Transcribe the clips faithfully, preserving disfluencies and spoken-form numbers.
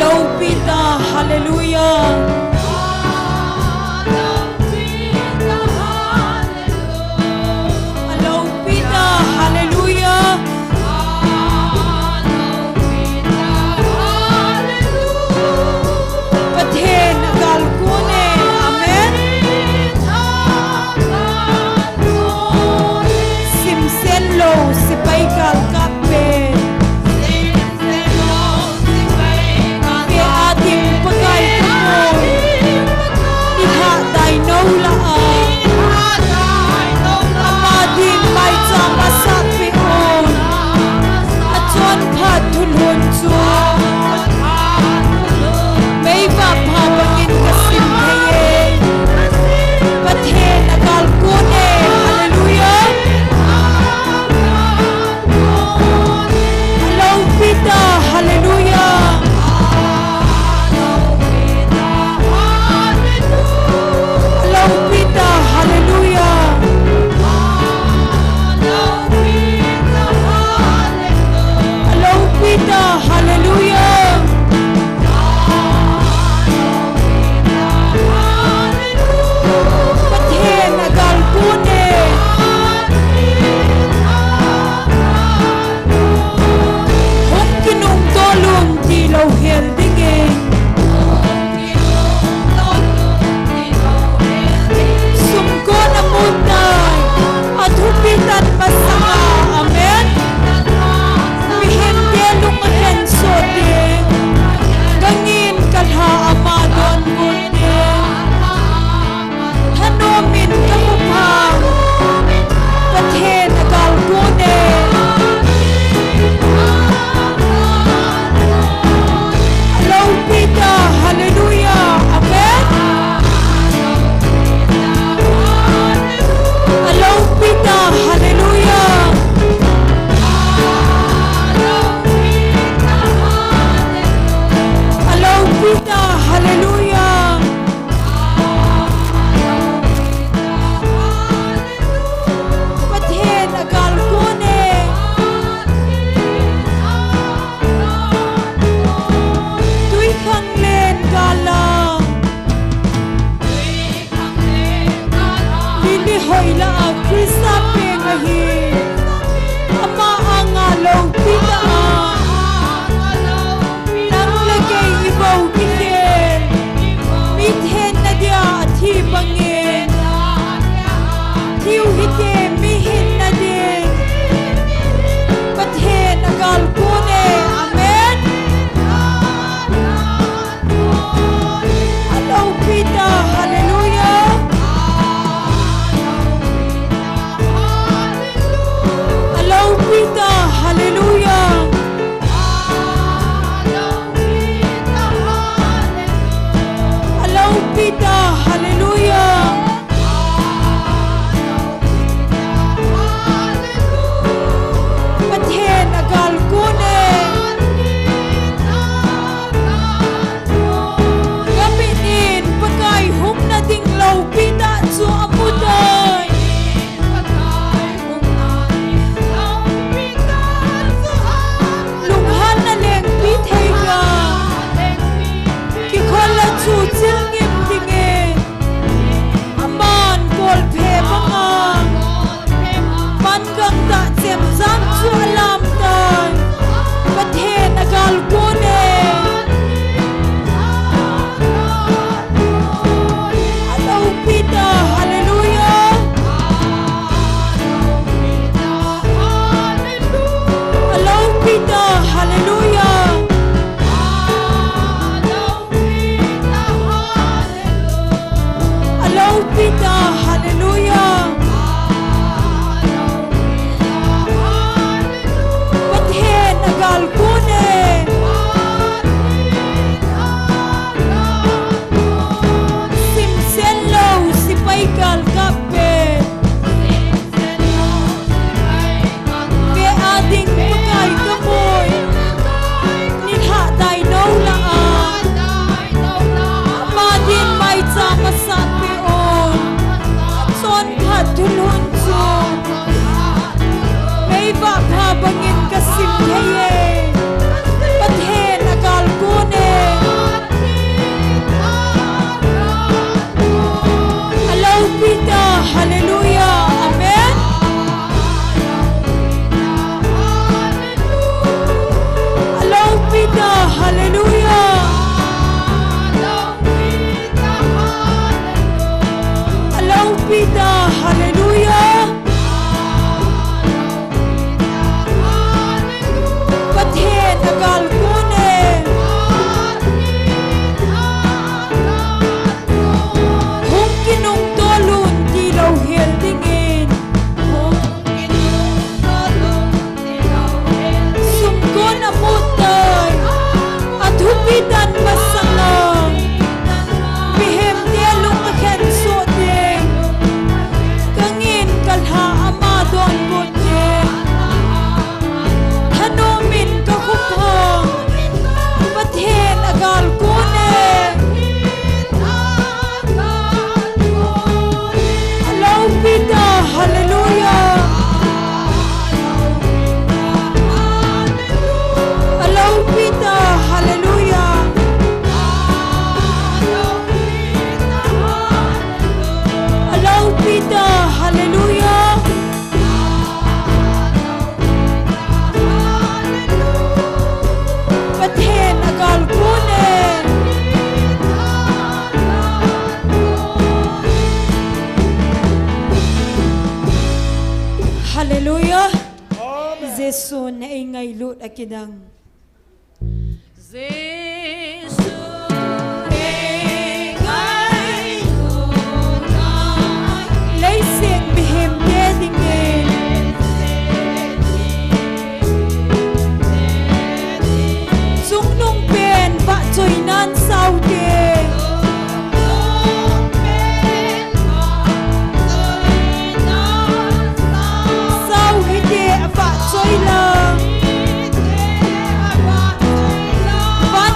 Lopi ta, hallelujah. Alopi ta, hallelujah. Pathen agalkon e, amen. Simsen lou, sepai galkap pen. Kei a ding Pakai kamu. Iha dai nou lah a. Ama ding maicham asah peh un. Achonphat thulhun chu. Meivah pha bangin kasim thei e. Pathen agalkon e. Hallelujah. Alopi ta, hallelujah. Alopi ta, hallelujah. Alopi ta, hallelujah. Pathen agalkon e. Hung kinungto lung tilou hel ding e. Sumkon amun tai, athupi tan masanga, amen. Mihemte lung ahenso ding, gangin kalha ama donbut ding. Thanom in kamu pha, Pathen agalkon e. Alopi ta, hallelujah, amen. Alopi ta, hallelujah. Alopi ta, hallelujah. Pathen agalkon e. Twikhanglen gal a. Lily Hoilai Christa peng ahi. Ama anga lopi ta a. Nang le kei ibou kikhel. Mi thenna dia athi bangin. Thiu hite mi hinna din. Pathen agalkon e. Amen. Alopi ta, hallelujah. Alopi ta, hallelujah. Alopi ta, hallelujah. Pathen agalkon e. Gam mit in Pakai hung na ding lopi ta chu amu tai. Lunghanna lengpi thei ga. Kikhol a chu chil ngim ding e. Dang. Jesu, he kai luna, leiset mihem te dingin, chungnung pen vahchoinan saute, sao hite avahchoi lang, van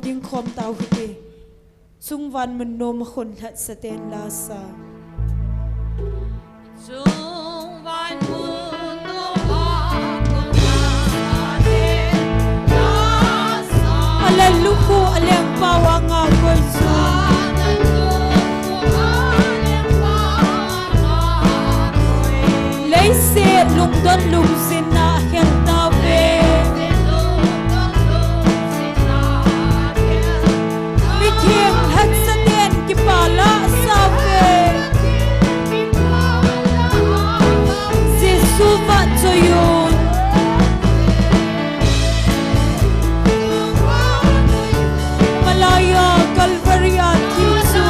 Dingkhom tau hite. Chungvan mun nom a khun lhatsa ten lasa. Alel lukhu aleng pau anga koi chu. Leiset lungdon lungsin na khel tave. Mitheng lhatsa ten kipah lasa ve. Jesu vahchoiyun. Malaiya Calvary a thi chu.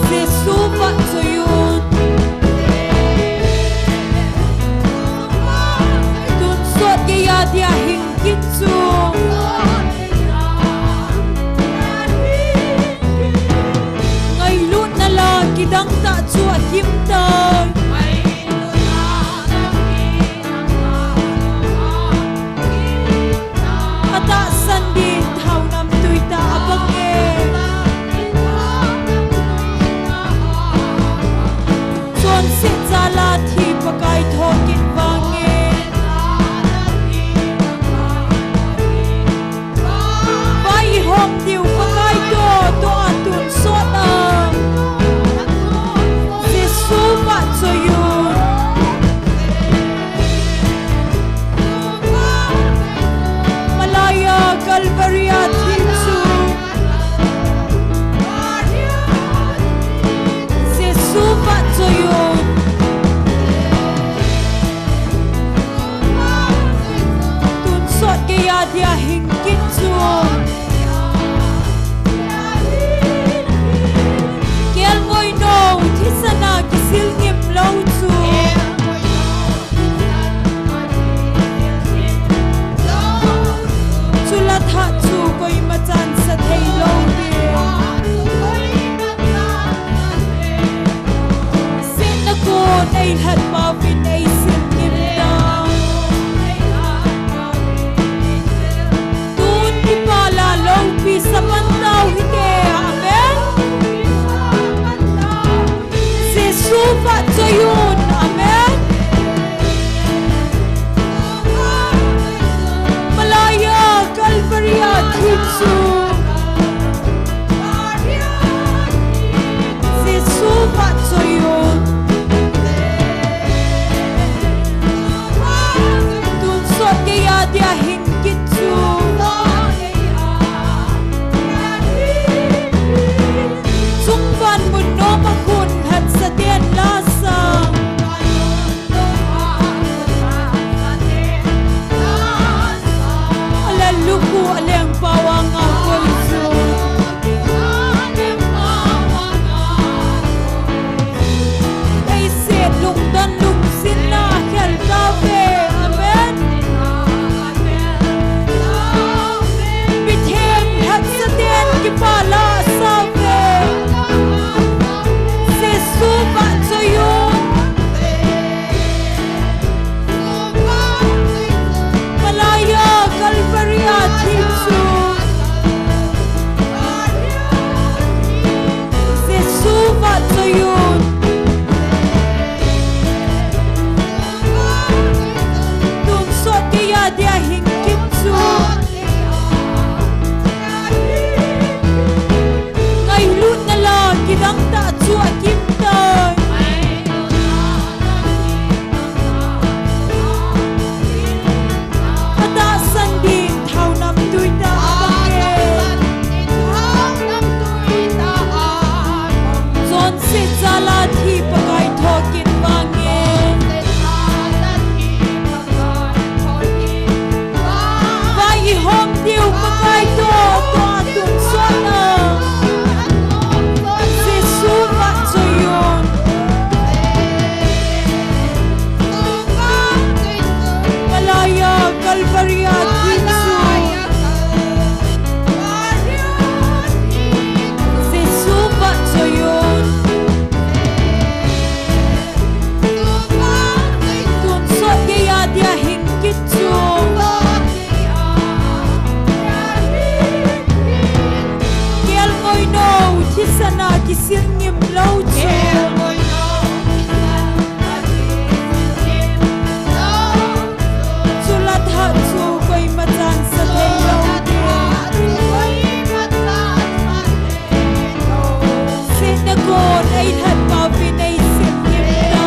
Jesu vahchoiyun. Tonsot geiya dia hing kit chu. Ngailutna la kidang tah chu akim tai. Atahsan ding thao namtui tah abang e. Chonset jal a thi Pakai thokit vang e. Vai ihom diu Pakai toh, toh a tonsot a. Jesu vahchoiyun. Malaiya Calvary a thi chu. Jesu vahchoiyun. Tonsot geiya dia hing kit chu. Kelngoi nou, thisan a kisil ngim lou chu. Chula thah chu koima chan sa thei lou ve. Setna kon ei lhat pauvin ei sil ngim ta. Tun kipah la loupi sa pan tau hite. Amen. Jesu vahchoiyun. Amen. Malaiya Calvary a thi chu. Jesu vahchoiyun. Tonsot geiya dia hing kit chu. Chungvan mun nom a khun lhatsa ten lasa. Kon ei lhat pau vin ei sim him ta.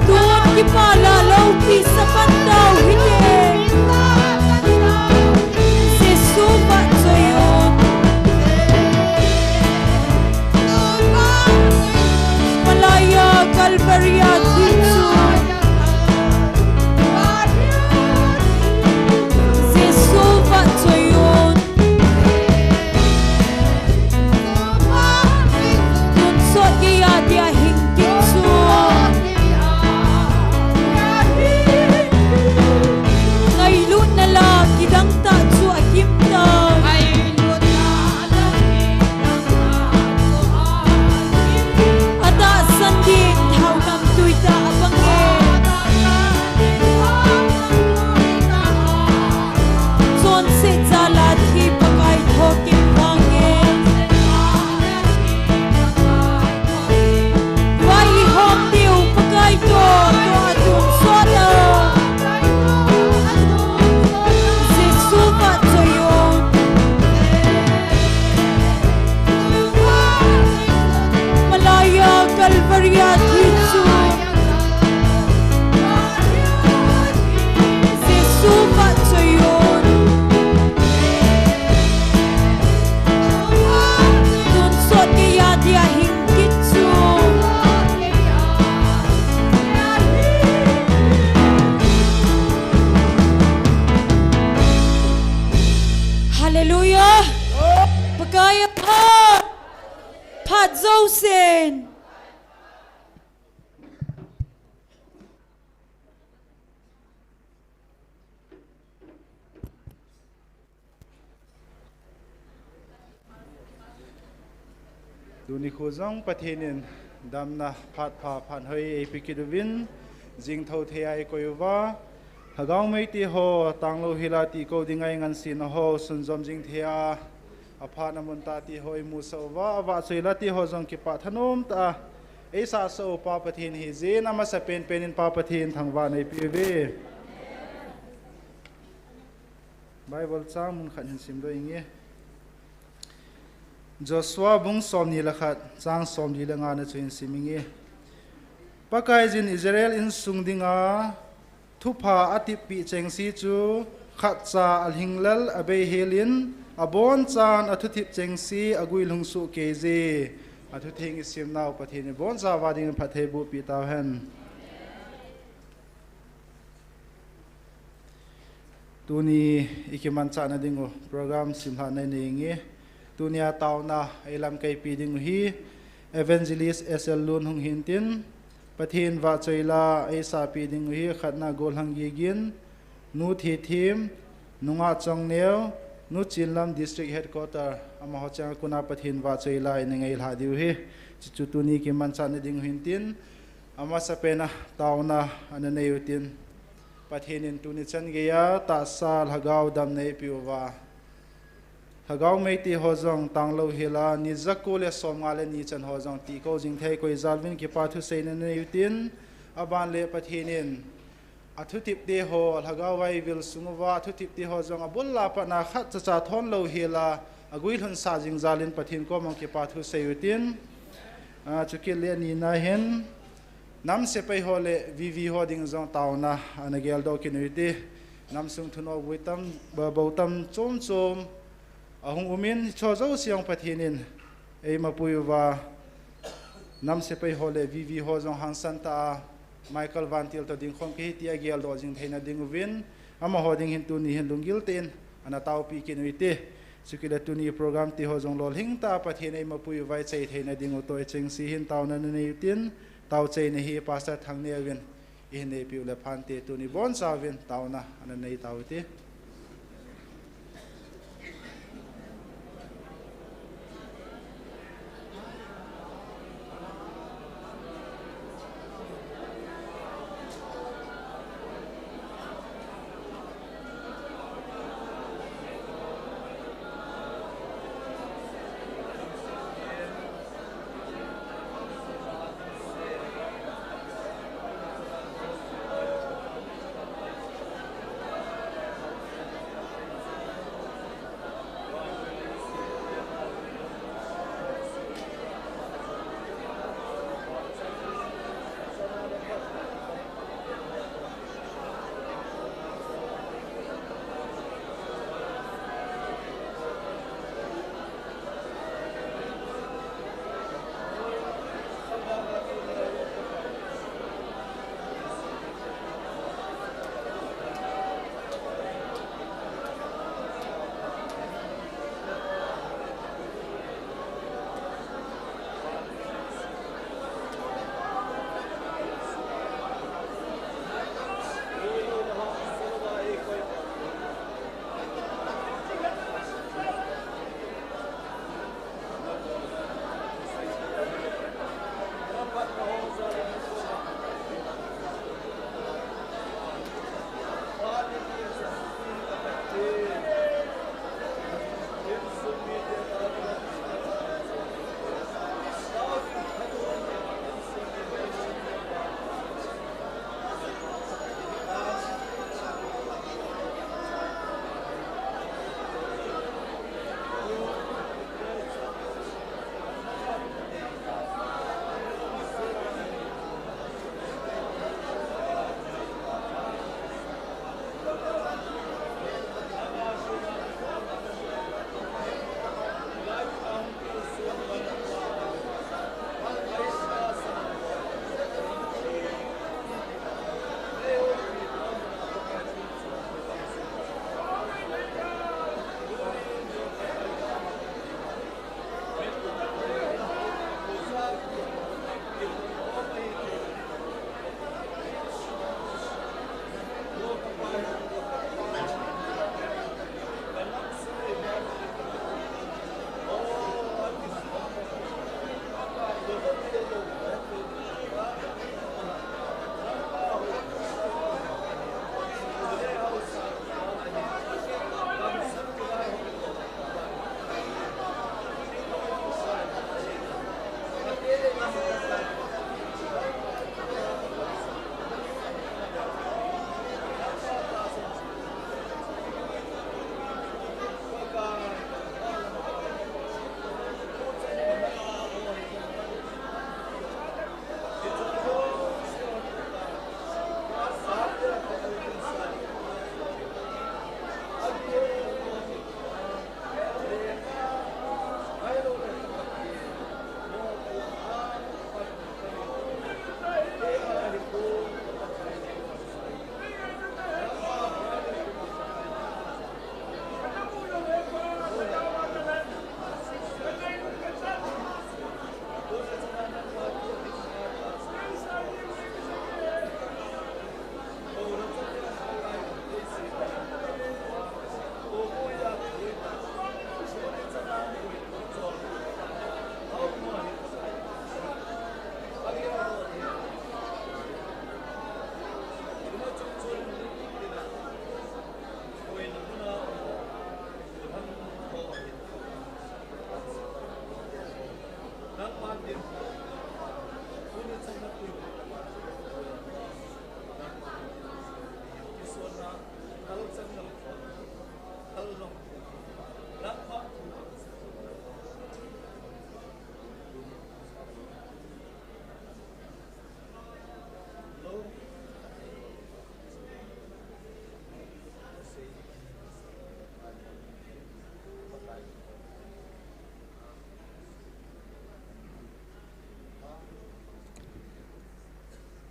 Tun kipa la loupi sa pan tau hite. Jesu vahchoi un. Malaiya Calvary a thi chu. Jesu vahchoi un. Tonsot geiya dia hing kit chu. Ngailutna la kidang tah chu akim tai. Atahsan ding thao namtui tah abang e. Chonset jal a thi Pakai tho kit vang e. Vai i hom diu Pakai toh, toh a tonsot a. Jesu vahchoi un. Malaiya Calvary a thi chu. Jesu vahchoi un. Tonsot geiya dia hing kit chu. Hallelujah. Pakai a phat. Phat jousen. Tuni khu jong Pathen in damna phat pha phat hoi eipe kit uvin, jing thou thei a eikoi uva, Lhagao Meitei ho, tanglou hila tiko dinga eingansena ho, sunjom jing thei a, aphat na mun tah ti ho eimusah uva, avahchoi la ti ho jong kipah thanom tah a eisahsah u Pa Pathen hi jin, amasapen pen in Pa Pathen thangvahna eipe uve. Bible chang mun khat hin simdoh inge. Joshua bung somni le khat, chang somli le nga na chu hin sim inge. Pakaiyin Israel insung dinga thupha atep pi chengse chu khatcha alhinglel abeihelin, abonchan athutep chengse aguilhung soh keije. Athutheng isim nau Pathen in aboncha uva dingin phatthei boh peh tauhen. Tuni ikimanchah na dingu program simlhah na nei inge. Tunia taona eilamkaipi dingu hi Evangelist S L Lun hung hintin, Pathen vahchoi la eisahpi dingu hi khatna Golhang Gigin, Nu Thethim, Nungah Chongneo, Nu Chinlam District Headquarter, amaho chang a kona Pathen vahchoi la eina ngailhah diu hi. Chuchu tuni kimanchah na dingu hintin, amasapen a taona ana nei utin, Pathen in tuni chan geiya tahsa lhagao damna eipeh uva, Lhagao Meitei ho jong tanglou hila ni jako le somnga le ni chan ho jong tiko jing thei koi jal uvin kipa thuseina nei utin, aban le Pathen in athutep te ho Lhagao vai vil sung uva athutep te ho jong abul a pat na khatcha cha thon lou hila aguilhun sah jing jal in Pathen koma kipa thusei utin, a, chukit le anina hin, nam sepai ho le V V ho ding jong taona ana geldoh kit u hite. Namsung thuno bou tam, ba-, bou tam chom chom ahung umin, hicho jouse jong Pathen in eimapui uva, nam sepai ho le V V ho jong hangsan tah a Michael Vantil toh dingkhom kahi tia geldoh jing theina ding uvin, amaho ding hin tuni hin lunggil tah in ana taopi kit u hite. Chukit le tuni program ti ho jong lolhing tah a Pathen eimapui uva ichai theina ding u toh ichengse hin taona nanei utin, Taochaina hi Pastor Thangneo vin ihin neipiu le phante, tuni boncha uvin taona ana nei tau hite.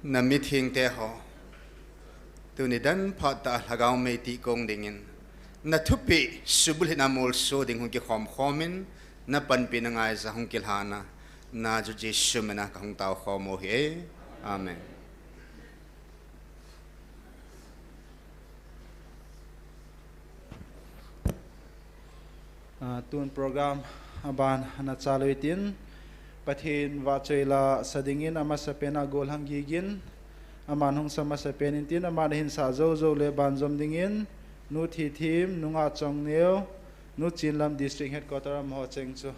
Na mithengte ho, tuni dan phat a Lhagao Meitei kong dingin, na thupeh subulhit na molso ding hung kikhom khom in, na panpina ngaija hung kilhana, na chu Jesu mina kahung tao khom u ahi. Amen. Ah, tun program aban ana chalu hitin, Pathen vahchoi la sa dingin amasapen a gollhang gigin, aman hung sa masapen intin, aman ahin sah jou jou le banjom dingin, Nu Thithem, Nu Ngahchongneo, Nu Chinlam District Headquarter amaho cheng chu,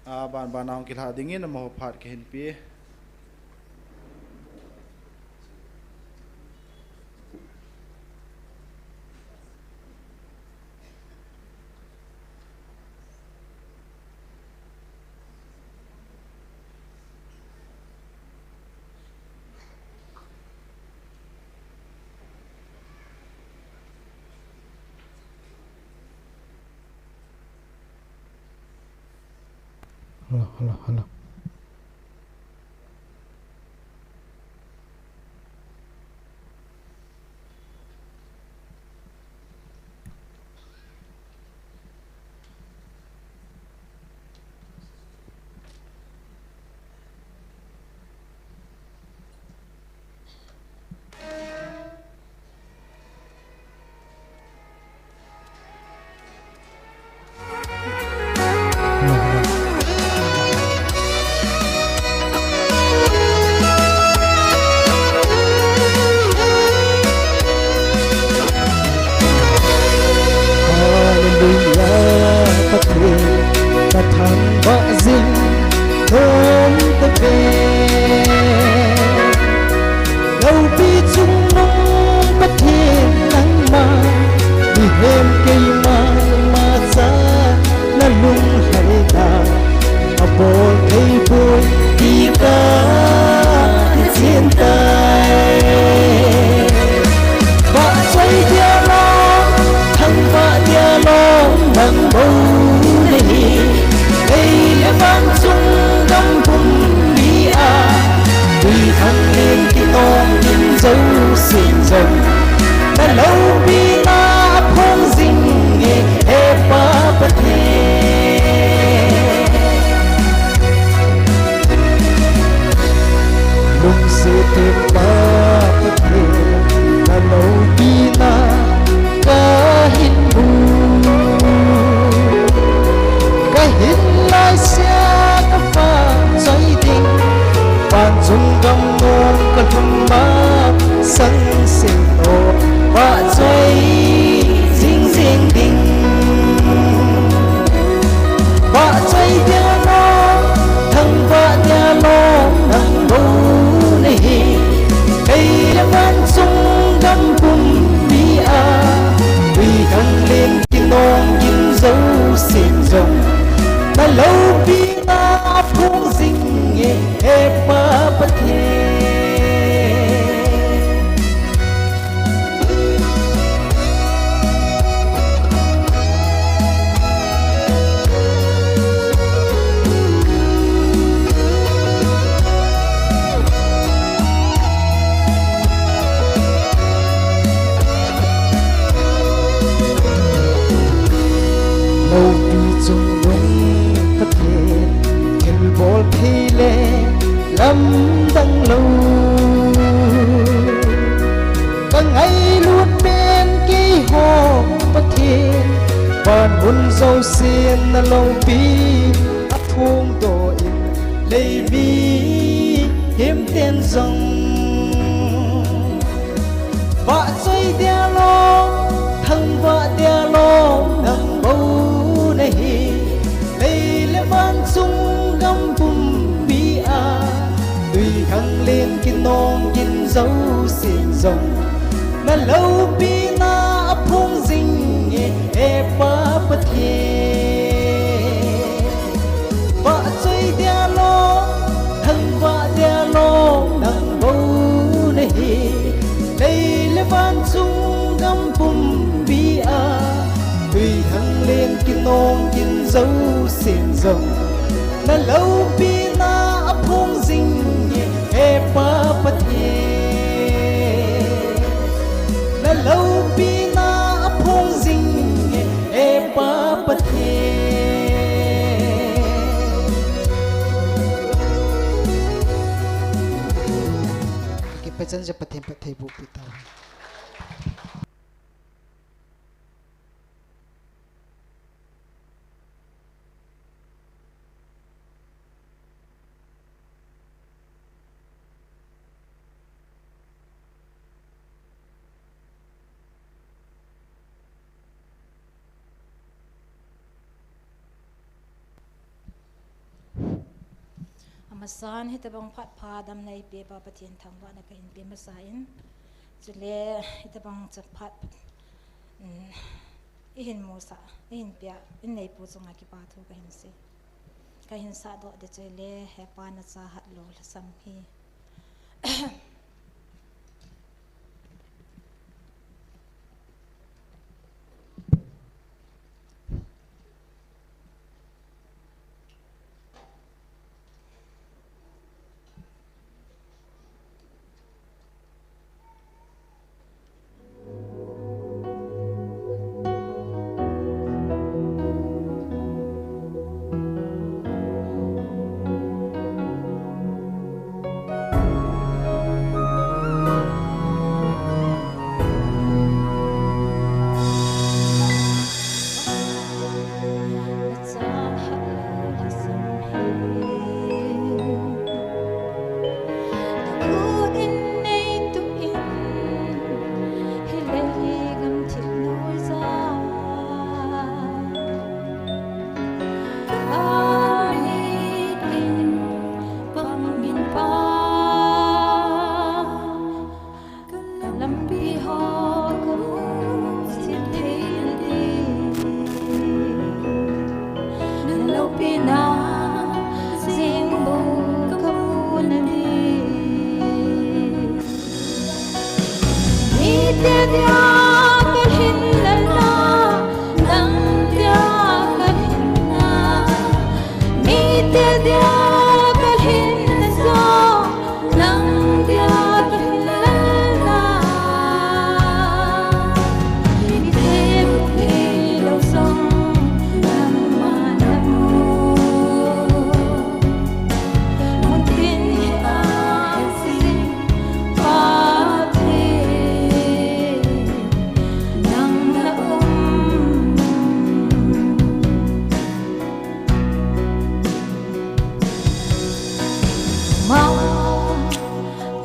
ah, aban ban a hung kilha dingin amaho phat kahin pe. Hello, hello, hello. Hallelujah, Pathen, kathangvah jing nom tave. Loupi chungnung Pathen nangma, mihem keima macha nalunglhaina abol thei poi ti kahin chen tai. Vahchoi dia lou, thangvah dia lou, nang bou nahi. Lei le van chung gam pumpi a, tui thang len kinong in jousen jong, na loupina aphong jing e, he Pa Pathen. Lungset e Pa Pathen, na loupina kahin mu. Kahin laisea kavahchoi ding, van chung gam nom kalhun masang seh o, vahchoi jing jing ding. Vahchoi dia lou, thangvah dia lou, nang bou nahi. Lei le van chung gam pumpi a, tui thang len kinong in jousen jong, na loupina aphong jing e, he Pa Pathen. Loupi chungnung Pathen, thilbol thei le lamdang lou. Kangailut pen keiho Pathen, van mun jousen na loupi aphongdoh in, lei mihem ten jong. Vahchoi dia lou, thangvah dia lou, nang bou nahi. Lei le van chung gam pumpi a, tui thang len kinong in jousen jong, na loupina aphong jing e, he Pa Pathen. Vahchoi dia lou, thangvah dia lou, nang bou nahi. Lei le van chung gam pumpi a, tui thang len kinong in jousen jong, na loupina aphong jing e, he Pa Pathen. Loupina aphong jing e, e Pa Pathen. Kipachan ja Pathen phattheiboh pi tau. Amasan hitobang phat pha damna eipeh Pa Pathen thangvahna kahin pe masa in. Chule hitobang cha phat, um, ihin musah, ihin pia, in neipu chunga kipa thu kahin sei. Kahin sahdoh ding chule, He Pa nachahat lou lhasam hi. Lampi ho kamu thei nading, na loupina jing bou kamu nading. Mite dia kalhin lala, nang dia kalhin na. Mite dia kalhin na jo, nang dia kalhin lala. Mite mu thei lou jong, nangma namu.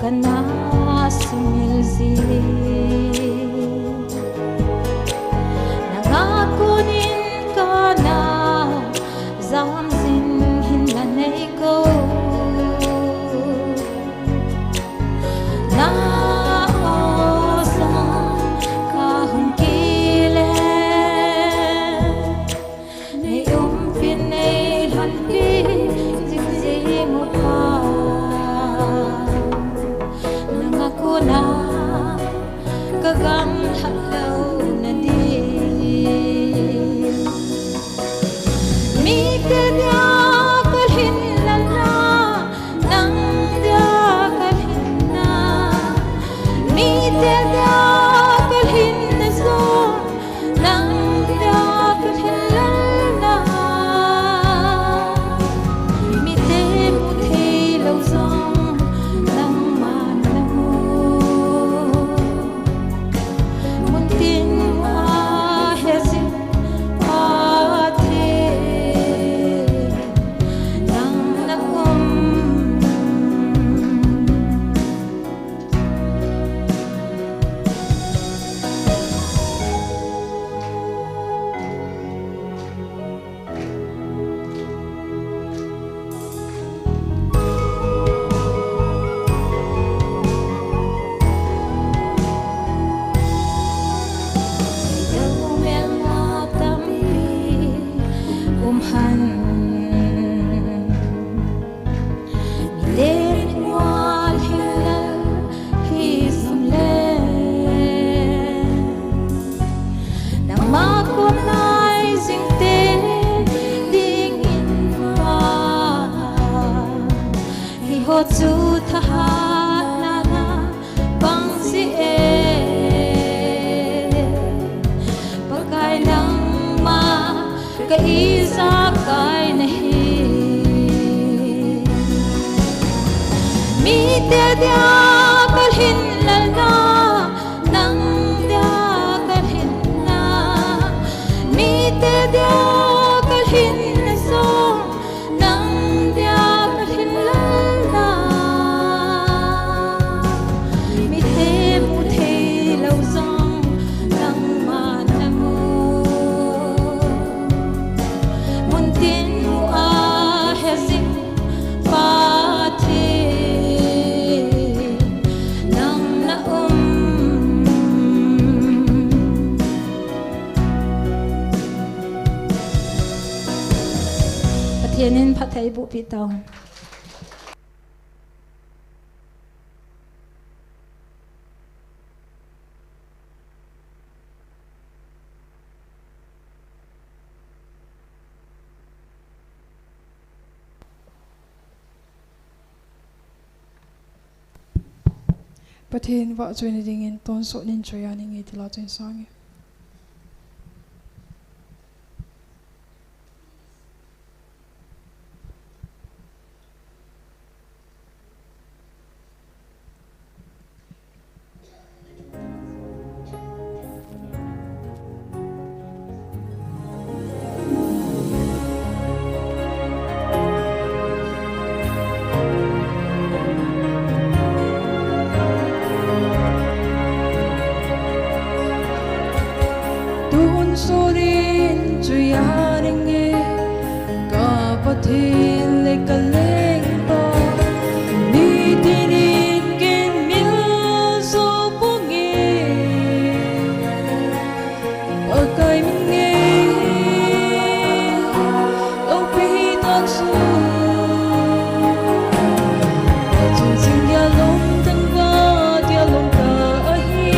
Kana sumil ji, nanga konin kana jam jin hin nanei ko. Na o sa kahung kile. Nei umpi nei lhonpi jing jing u Pa, nanga kona kagang lhah lou nading. Mite dia kalhin lala, nang dia kalhin na. Mite dia kalhin na jo, nang dia kalhin na. Mite mu thei lou jong, nangma namu. Muntin a hejing Pathen, nang na um. Nangma kona jing te ding in pa, hiho chu thahatna na bang ji e. Te dia kalhin lalna, nang dia kalhinna. Mite dia kalhinna jong, nang dia kalhin lalna. Mite mu thei lou jong, nangma namu. Muntin mu a hejing Pathen, nang na um. Pathen in phatthei boh pi tau. Pathen vahchoina dingin tonsot nin choi a ning e ti la chun sang e. Tonsot nin choi a ning e, ka Pathen le ka lengpa, nitin in kin mil jo ponge. Pakai min nge, loupi tah chu. Achung jing dia lungthim va dia lungthim ahi.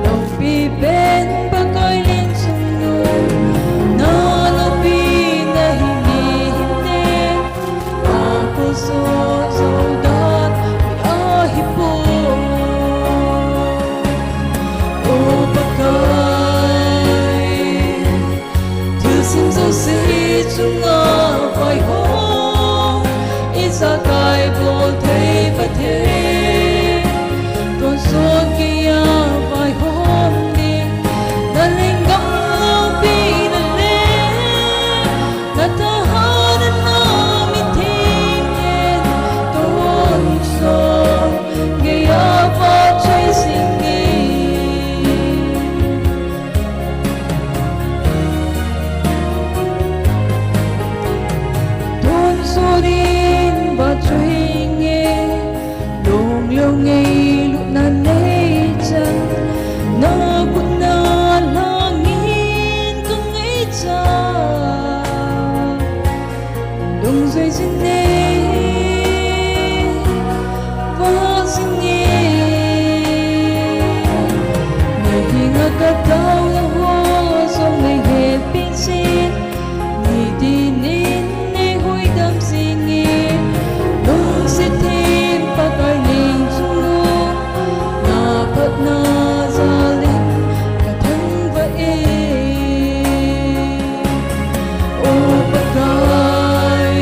Loupi pen Pakai leng chungnung, na loupi na hi ni hinte. Ako so so dan ahi po. O Pakai, thilsem jouse chunga vaihom, ijakai bol thei Pathen. Tonsot geiya vaihom ding, na lenggam loupi na leng, na thahatna na mitheng in, tonsot geiya vahchoi jing e. Tonsot nin vahchoi nge, long leo ngeilutna nei chan, na khut na lhangin ka ngaicha. Dong joi jing e, vah jing e. Na henga ka taona ho jong nei hetpi jin, nitin in nei huhdam jing e. Lungset them Pakai leng chungnung, na phatna jal in ka thangvah e. O Pakai,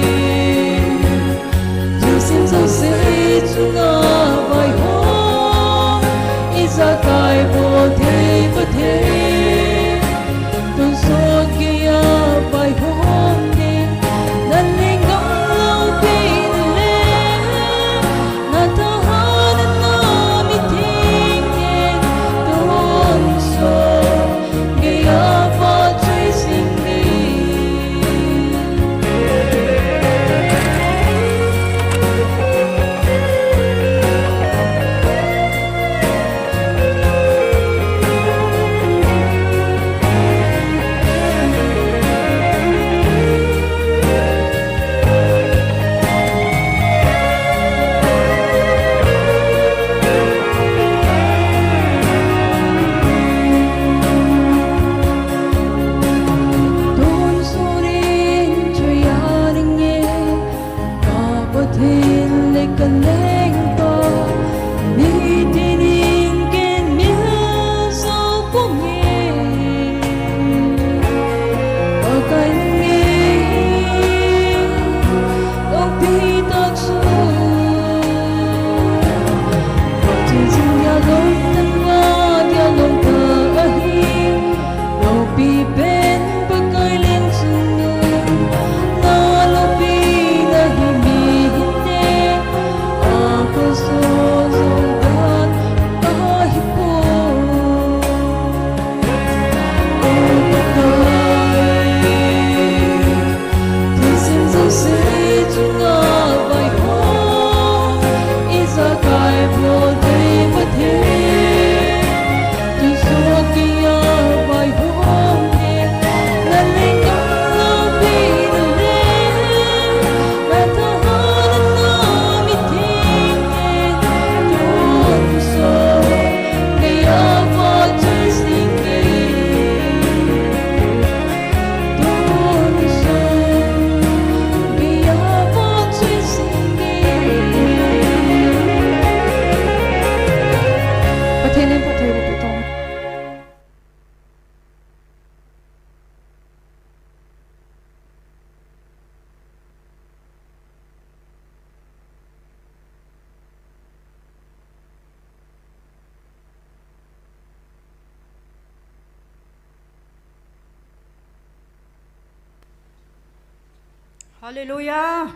Hallelujah.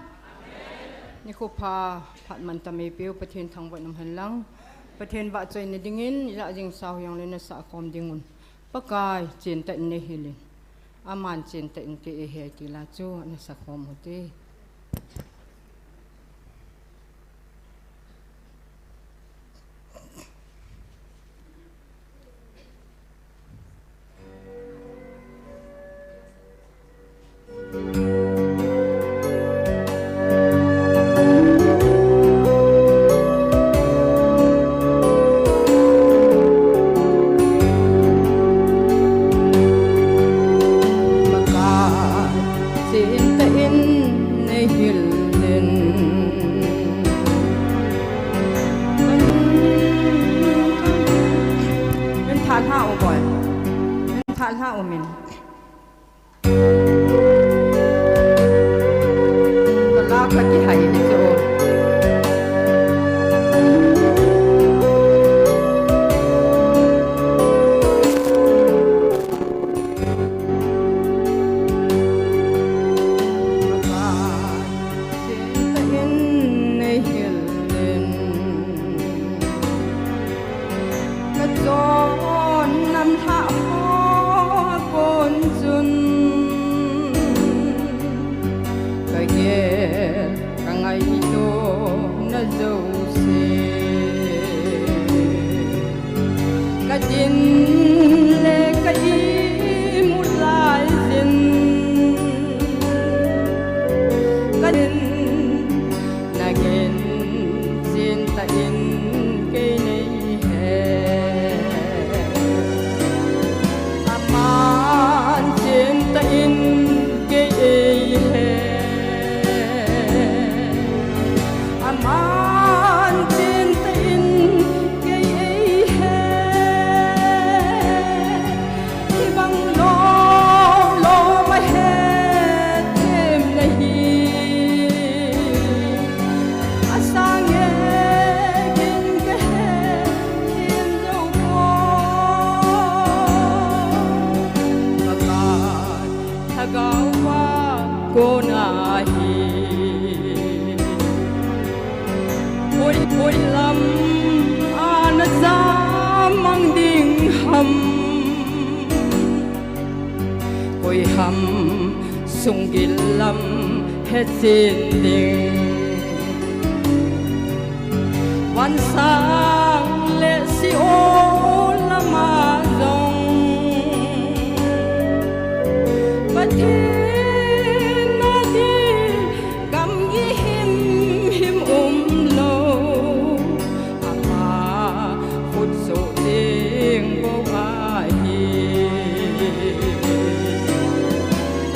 Nikho pha, phat mantam eipeu Pathen thangvah in umhen lang. Pathen vahchoina dingin, ijat jing sao hijongle nasah khom dingun. Pakai, chentah in neihil in. Aman chentah in kei eihe ti la chu, nasah khom ute. Pakai, chentah in neihil in. Min tha lha u boi. Min tha lha u min. Ka la ka kihai ni chu. Chentah in neihil in. Ka chon nam lha ho kon chun. Ka gel ka ngaito na jouse. Ka din le ka imut lai jin. Ka din na gin chentah in kei neihe. Aman chentah in kei eihe. Aman chentah in kei eihe. Hibang lom lom a hethem nahi. Asang e kin ka hethem jou ko. Pakai lhagao a kona hi. Hoi, hoi lam a na ja mang ding ham. Koi ham sunggil lam hechen ding. Vansang le Sheol lama jong Pathen a ding gamgi himhim umlou. Ama khut soh ding bou ahi.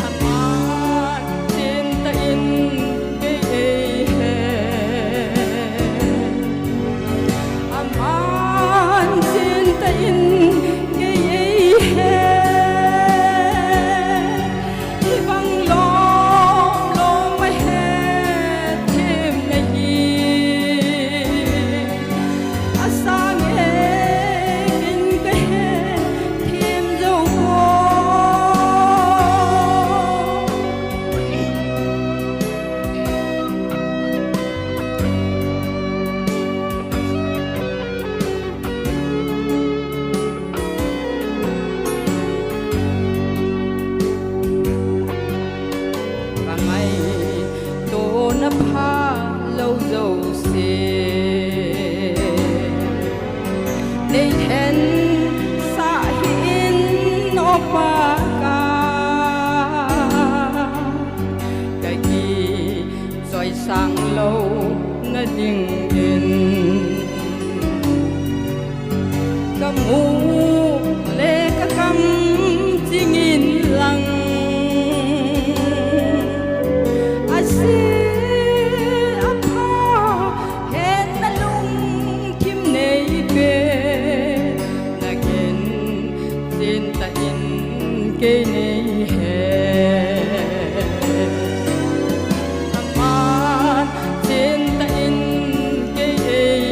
Aman chentah in kei eihe. Aman chentah in kei eihe. Hibang lom lom a hethem nahi. Asang e kin ka hethem jou ko. Ka ngaito na phalou jouse nei hensah hih in, O Pakai. Ka ki choisang louna dingin ka mu le ka kam chingin lang, ase apha hetna lungthim nei pe. Na gin chentah in kei nei he. Aman chentah in kei ei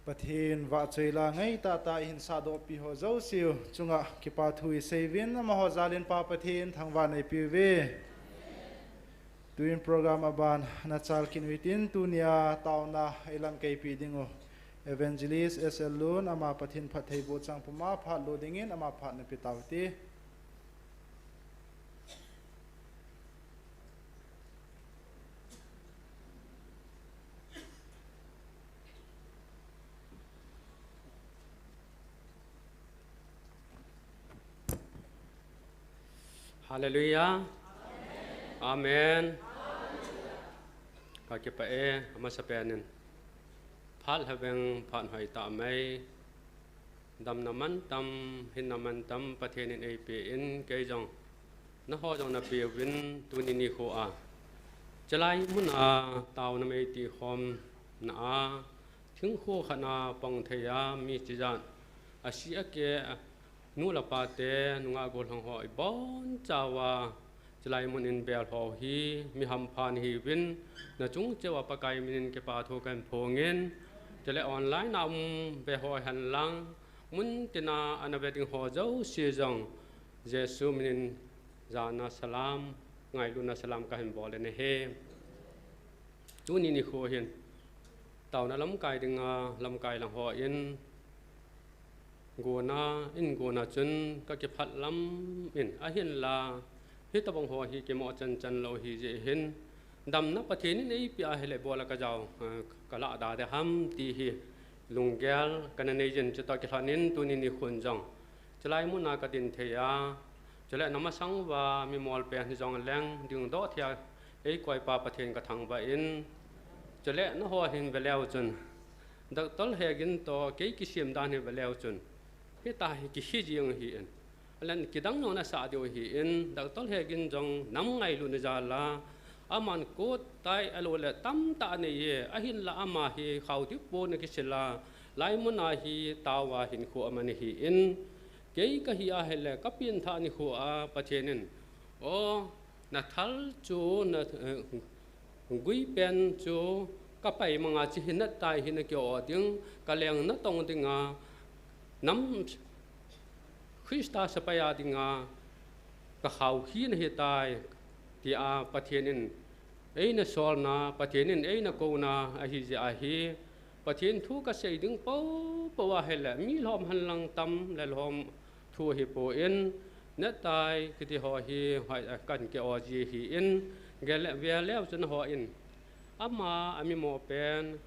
Pathen vahchoi la ngai tah tah ihin sahdoh pi ho jouse u chunga kipa thu isei uvin, amaho jal in Pa Pathen thangvah in eipe uve. Tuin program aban ana chal kit u hitin, tunia taona eilamkai pi ding u Evangelist S L Lun, ama Pathen phattheiboh chang puma phat lo dingin ama phat ana pe tau hite. Hallelujah. Amen. Ka kipah e, amasapen in phat lhaveng phat hoitah mai, damna mantam, hinna mantam Pathen in eipe in, kei jong, nangho jong nape uvin, tuni nikho a, chulai mun a taona mei tikhomna a, thingkho khat a pang thei a, mi chijat, asi akeh, nu le pa te, nungah gollhang ho ibonchauva, chulai mun in bel ho hi, mi hampha nahiuvin, nachung cheh uva Pakai min in kipa thu kahin phong in, chule online a um ve ho hen lang, mun tina ana ve ding ho jouse jong, Jesu min in jana salam, ngailutna salam kahin bol in ahi. Tuni nikho hin, taona lamkai dinga, lamkai lang ho in, gona, in gona chun ka kiphat lam in, ahinla, hitobang ho hi kimo chan chan lou ahi jeh hin, damna Pathen in eipe ahile bol a ka jao, eh, ka lah da de ham ti hi, lunggel kana nei jin, chutoh kilhon in tuni nikhon jong, chulai mun a ka din thei a, chule na masang uva mi mol pen hi jong leng dingdoh thei a, eikoi Pa Pathen ka thangvah in, chule nangho hin ve leu chun, Doctor Hegin toh kei kisem dan hi ve leu chun, hitia hi kihi jing ahi in. Ahin kidang jong nasah diu ahi in, Doctor Hegin jong nam ngailutna jal a, aman coat tie ahilou le tamtah anei e, ahinla ama hi khaodip po ana kisil a, hilai mun a hi taova hinkho aman ahi in, kei kahi ahile ka pengthah nikho a Pathen in, o, na thal chu, na, eh, gui pen chu ka pai mang a, hiche hi na tai hi na ki-o ding, ka leng na tong ding a, nam Christa sepai a dinga ka khao hi na hi tai, tia Pathen in eina solna, Pathen in eina kouna ahi jeh ahi, Pathen thu ka sei ding popo ahile, mi lhom hen lang tam le lhom thu ahi poi, necktie kiti ho hi, hoi, a, kan ki-o ji ahi in, gel le, ve leu chun hoi in, ama, a mimo pen,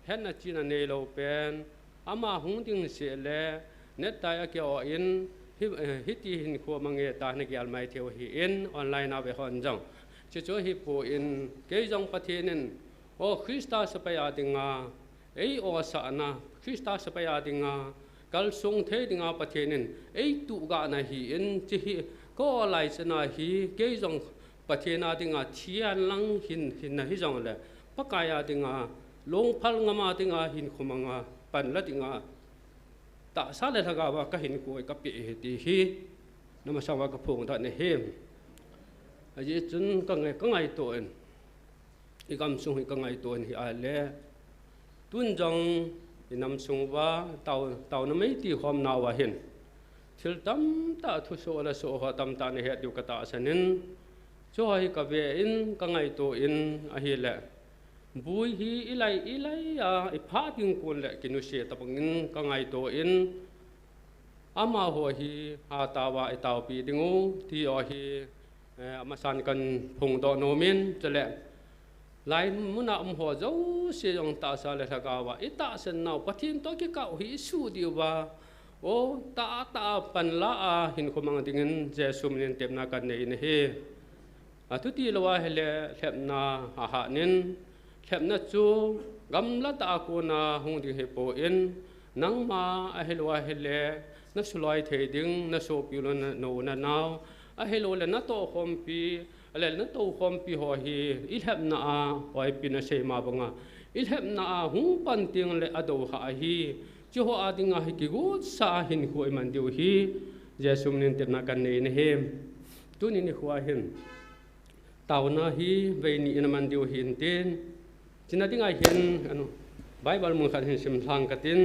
hetna chihna neilou pen, ama hung ding seh le, necktie a ki-o in, hi, eh, hiti hinkho mang e tia na gel mai thei u ahi in, online a ve hon jong. Chuchu ahi poi, kei jong Pathen in, o Christa sepai a dinga, ei-osahna, Christa sepai a dinga, kalsong thei dinga Pathen in eituhgahna ahi in, hiche hi ka-o lai chan a hi, kei jong Pathen a dinga thi hen lang hin, hinna hi jong le, Pakai a dinga, lungphal ngam a dinga, hinkho mang a pan la dinga, tahsa le lhagao a ka hinkho ka pe ahi ti hi, na masang uva ka phongdoh na ahi. Ajeh chun ka ngai, ka ngaito in, i gamsung hi ka ngaito in hi ahile, tun jong i nam sung uva tao, taona mei tikhomna uva hin, thil tamtah thusoh le soh ho tamtah na het diu ka tahsan in, chu ho hi ka ve in, ka ngaito in ahile, bui hi i lai, i lai a, i phah ding kon le kinuse tabang in ka ngaito in, amaho hi hatah uva i taopi ding u, ti ho hi, eh, amasan kan phongdoh nom in, chule, hilai mun a um ho jouse jong tahsa le lhagao a i tahsan nau, Pathen toh kikah u hi i suh diu va, o, tahtah a pan la a hinkho mang dingin Jesu min in tepna kan nei in ahi. Athuti lou ahile lhepna ahat in, lhepna chu gamla tah a kona hung ding ahi poi, nangma ahilou ahile na suloi thei ding, na sopi u le na, na u na nao, ahilou le na tohkhompi, ahile na toukhompi ho hi i lhepna a, oipi na sei ma banga, i lhepna a hung pan teng le adou hah ahi, hiche ho a dinga hi kigotsa a hinkho i man diu hi, Jesu min in tepna kan nei in ahi. Tuni nikho a hin, taona hi vei ni in aman diu ahin tin, hiche na dinga hin, anu, Bible mun khat hin sim lhang katin.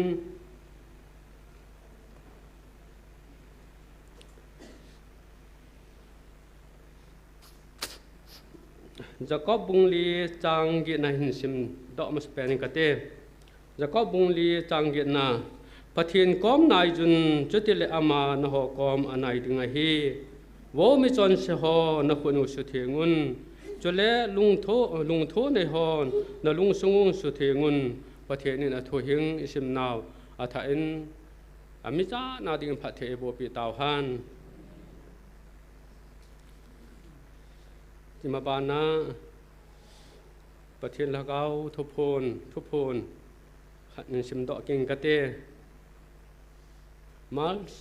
Jakob bung li chang getna hin sim doh masa pen kate. Jakob bung li chang getna. Pathen kom nai un, chutile ama naho kom anai ding ahi. Vo michonse ho, nakhut u sutheng un. Chule lungtho, lungtho nei hon, nalungsung u sutheng un. Pathen in athu hing isim nau athah in, ami chana ding phatthei eiboh peh tauhen. Ima bana, Pathen Lhagao thuphon, thuphon khat hin sim doh kit kate. March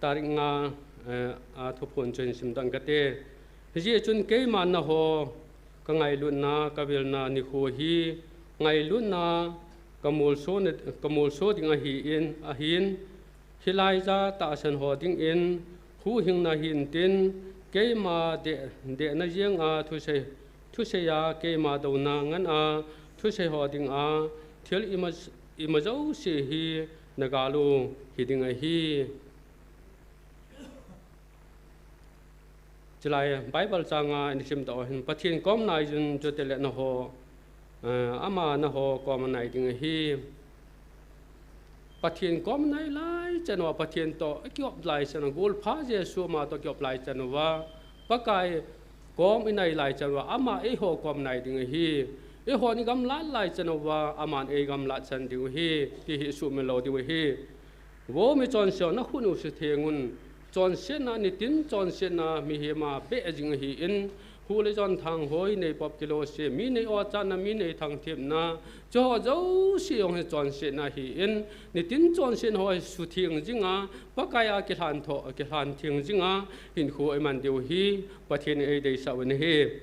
tarik nga, eh, a thuphon chu hin sim doh kit kate. Hijeh chun keima naho, ka ngailutna, ka vilna nikho hi, ngailutna, ka molso na, ka molso ding ahin, ahin, hilai a tahsan ho dingin, huhhingna hintin, keima deh, dehna jenga thusei, thusei a keima douna ngan a, thusei ho dinga, thil ima, ima jouse hi, na gal u hi ding ahi. Chulai Bible changa ina sim tah u hin Pathen kom nai un chutile naho, eh, ama naho kom anai ding ahi. Pathen kom nai lai chan uva, Pathen toh akihop lai chan uva, golpha Jesu ama toh kihop lai chan uva, Pakai kom inai lai chan uva, ama eiho kom nai ding ahi. Eihon igamlat lai chan uva, aman eigamlat san diu ahi, ti hi sumil lou diu ahi. Vo michonse ho, nakhut u sutheng un. Chonsetna, nitin chonsetna mihem a beh jing ahin, hu le jon, thanghoi, neipop kilose, mi nei-o chatna, mi nei thangthepna, chuho jouse jong hi chonsetna ahin, nitin chonsetna ho hi sutheng jinga, Pakai a kilhan tho, kilhan theng jinga hinkho iman diu hi Pathen in eideisah u ahi.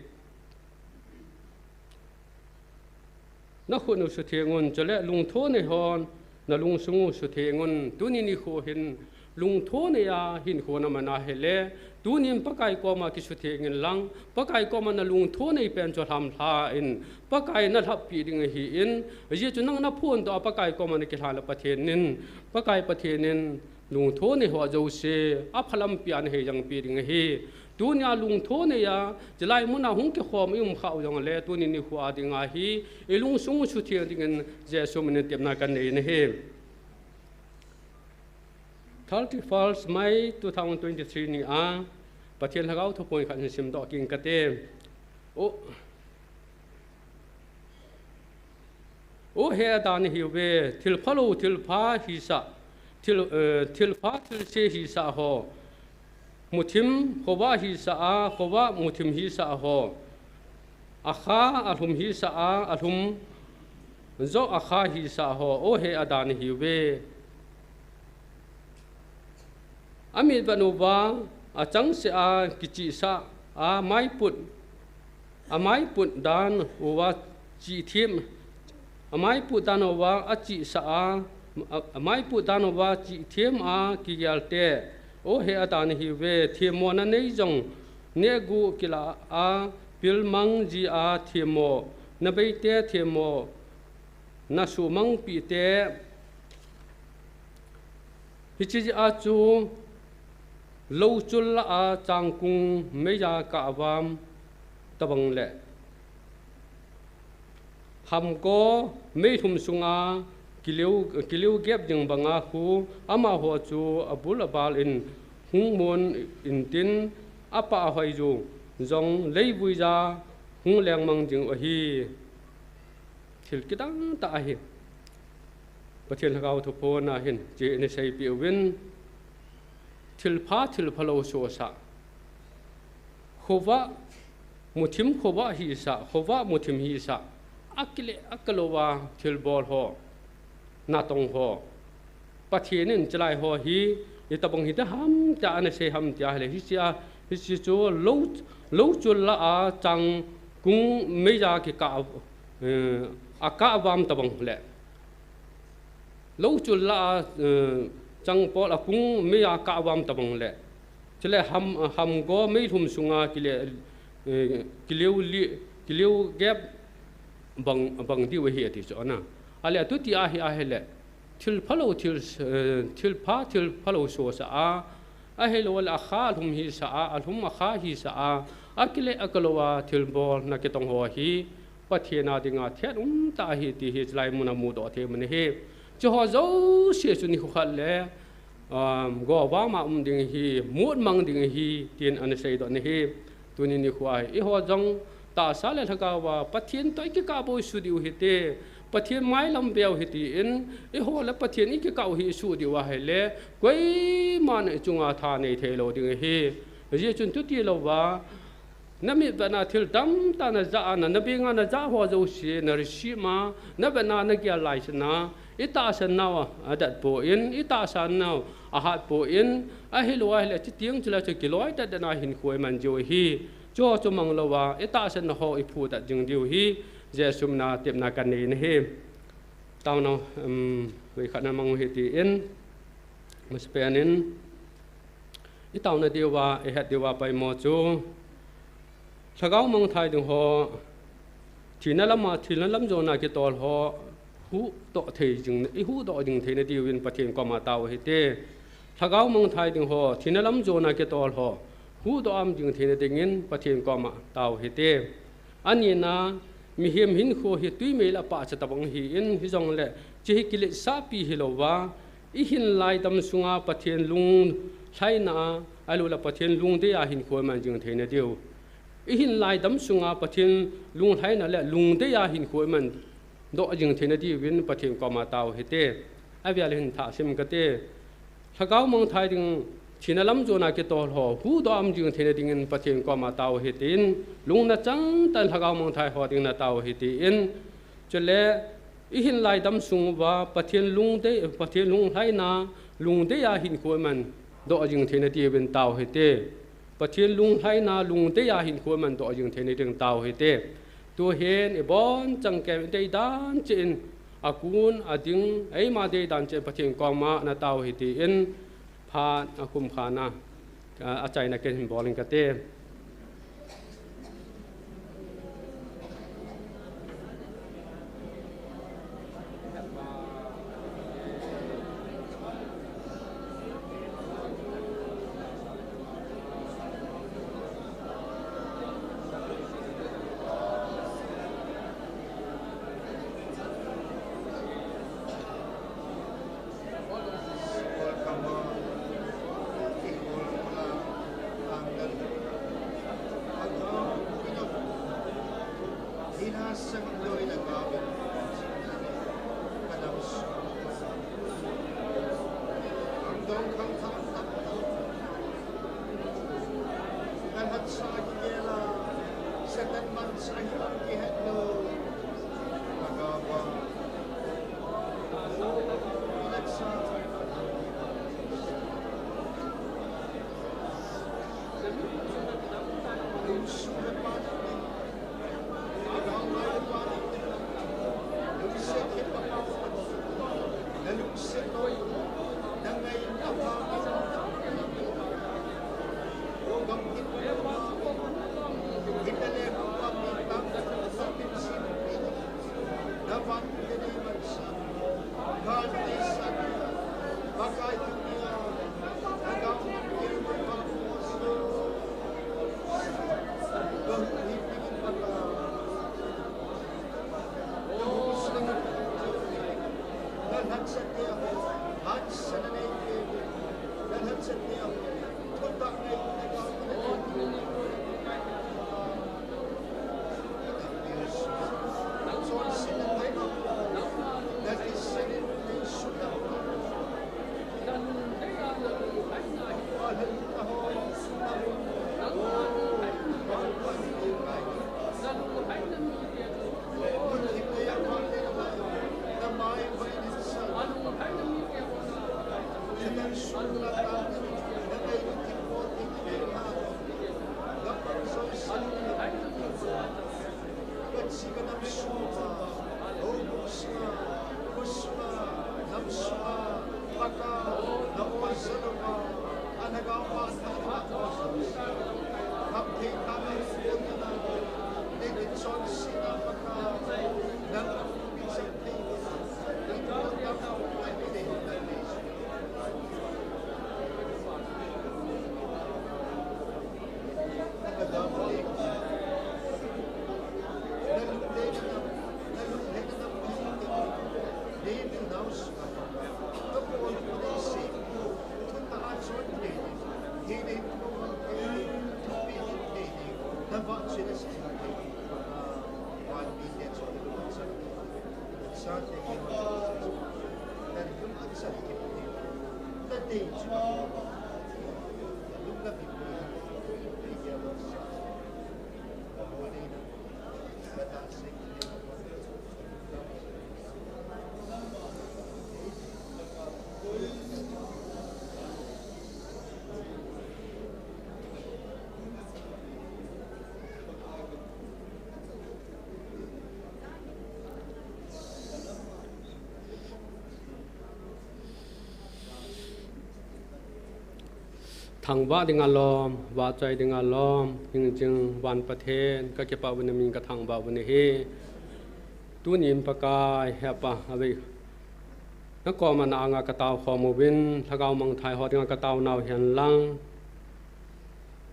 Nakhut u sutheng un, chule lungtho nei hon, nalungsung u sutheng un. Tuni nikho hin lungtho nei a hinkho naman ahile, tunin Pakai koma kisutheng inlang, Pakai koma nalungtho nei pen chu lhamlha in, Pakai nalhappi ding ahin, ajeh chu nang naphondoh a Pakai koma nakilhan le Pathen in, Pakai Pathen in, lungtho nei ho jouse, aphalampi a naheijangpi ding ahi. Tunia lungtho nei a, chulai muna hung kikhom i um khah u jongle, tuni nikho a dinga hi, ilungsung sutheng dingin Jesu minin tepna kanei nahi. Thirty-first May two thousand twenty-three ni a, Pathen Lhagao thuphon khat hin sim doh kit kate. O, O he Adam, hiuve, thil phalou, thil pha hisah, thil, eh, thil pha, thil se hisah ho. Muthim, khovah hisah a, khovah muthim hisah ho. Akha, alhum hisah a, alhum joh akha hisah ho. O he Adam, hiuve. Amit vet uva, achangseh a kichihsah a, maiput, amaiput dan uva chih them, amaiput dan uva achihsah a, a, amaiput dan uva chih them a kigelte. O he Adam, hiuve, themmona nei jong, nehguh kilah a, pilmang ji a themmo, nabeite themmo, nasumangpite, hiche jeh a chu louchul lah a changkung meiya kahvam tobang le hamgo meilhum sunga kileu, kileu gep ding banga khu amaho chu abul abal in hung mon intin, apah a hoiju jong leivuija hung lengmang ding u ahi. Thil kidang tah ahi. Pathen Lhagao thuphon a hin, hiche ina seipeh uvin, thil pha, thil phalou sosah. Khovah, muthim khovah hisah, khovah muthim hisah. Akile, akilouva thilbol ho, natong ho. Pathen in chulai ho hi, itobang hiding ham tia ana sei ham tia ahile, hiche a, hiche chu lou, louchul lah a changkung meiya kikah, eh, akahvam tobang le. Louchul lah a, eh, changpol a kung meiya kahvam tobang le. Chule ham, hamgo meilhum sunga kile, eh, kileu li, kileu gep bang, bang diu ahi ati chu ana. Ale atuti ahi ahile, thil phalou, thil, eh, thil pha, thil phalou sosa a, ahilou le akha alhum hisa a, alhum akha hisa a, akile akalou a thilbolna kitong ho hi, Pathen a dinga thet umtah ahi ti hi chulai muna mudoh thei mun ahi. Chuho jouse chu nikho khat le, um, govama um ding ahi, mut mang ding ahi, tin ana seidoh ahi. Tuni nikho a hi, eiho jong tahsa le lhagao a Pathen toh ikikah bou suh diu hite, Pathen mailam veu hite tin, eiho le Pathen ikikah u hi isuh diu ahile, koiman ichunga tha nei theilou ding ahi. Hijeh chun tuti louva, na mitvetna thil tamtah najah a, na, na benga najah ho jouse, na receive ma, navetna nagel laisana, itahsan nau adat poi, itahsan nau ahat poi, ahilou ahile, chuteng chule chu kiloi tatna hinkho iman jiu ahi. Chuho chu mang louva, itahsan nau ho iphutat jing diu ahi, Jesu mina tepna kanei ahi. Taona, um, veikhat na mang u hite tin, masapen in, itaona diuva, ihet diuva poimo chu, lhagao mangthai ding ho, thina lama, thina lam jona kitol ho, huhdoh thei jing, ihuhdoh jing theina diuvin Pathen koma tao hite. Lhagao mangthai ding ho, thina lam jona kitol ho, huhdoh am jing theina dingin Pathen koma tao hite. Anina, mihem hinkho hi twi mei le pahcha tabang ahin, hijongle, hiche hi kiletsahpi hilouva, ihin laidam sunga Pathen lunglhaina a, ahilou le Pathen lungdei a hinkho iman jing theina diu. Ihin laidam sunga Pathen lunglhaina le lungdei a hinkho iman doh jing theina diuvin Pathen koma tao hite. Avel hin thah sim kate. Lhagao mangthai ding, thina lam jona kitol ho, huhdoh am jing theina dingin Pathen koma tao hite tin, lungna changtah in lhagao mangthai ho dingin natao hite tin, chule, ihin laidam sung uva, Pathen lungdei, Pathen lunglhaina, lungdei a hinkho iman doh jing theina diuvin tao hite. Pathen lunglhaina, lungdei a hinkho iman doh jing theina ding tao hite. Tuhin, ibonchauva kei deidan cheh in, akun, ading, eima deidan cheh in Pathen koma natao hite tin, phat akum khatna, a, achaina kei hin bol inge kate. Thangvah ding alom, vahchoi ding alom, hingjing van Pathen, kakipah uvin namin kathangvah uvin ahi. Tunin Pakai, Hepa, avei. Nakoma na anga katao khom uvin, lhagao mangthai ho dinga katao nau hihen lang.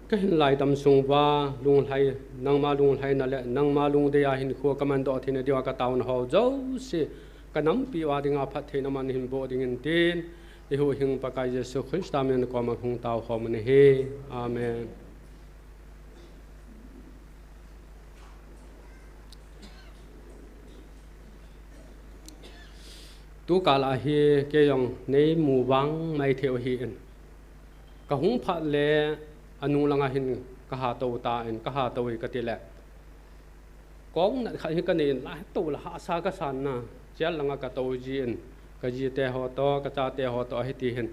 Kahin laidam sung uva, lunglhai, nangma lunglhaina le, nangma lungdei a hinkho kamandoh theina diuva kataona ho jouse, kanampi uva dinga phattheina man hin boh dingin tin, ihuhhing Pakai Jesu Christa min a nakoma kahung tao khom u ahi. Amen. Tukal a hi kei jong neimu vang maithei u ahin. Kahung phat le anung langa hin kaha tou tan, kaha tou e kati le. Kong nat khat hi kanei in, la tou la hahsa kasan na, chel langa katou jin, kaji te ho toh, kachate ho toh ahi ti hin.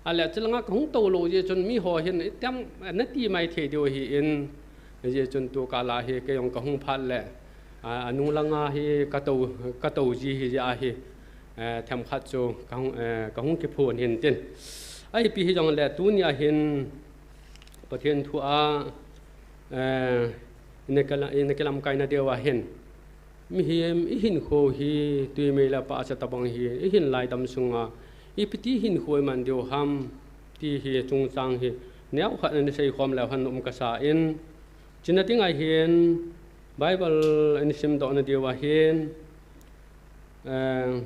Ahile chel langa kahung tou lou jeh chun miho hin, itiam, nati maithei diu ahin, hijeh chun tukal a hi kei jong kahung phat le, a, anung langa hi katou, katou ji hi jeh ahi, eh, themkhat chu kahung, eh, kahung kiphon hin tin. Ahipi hijongle tunia hin Pathen thu a, eh, ina kila-, ina kilamkaina diu ahin. Mihem ihinkho hi, twi mei le pahcha tabang hi, ihin laidam sunga, ipiti hinkho iman diu ham, ti hi chungchang hi, neokhat ana seikhom leu hen um kasa in. Chuna dinga hin, Bible ina simdohna diu ahin, eh,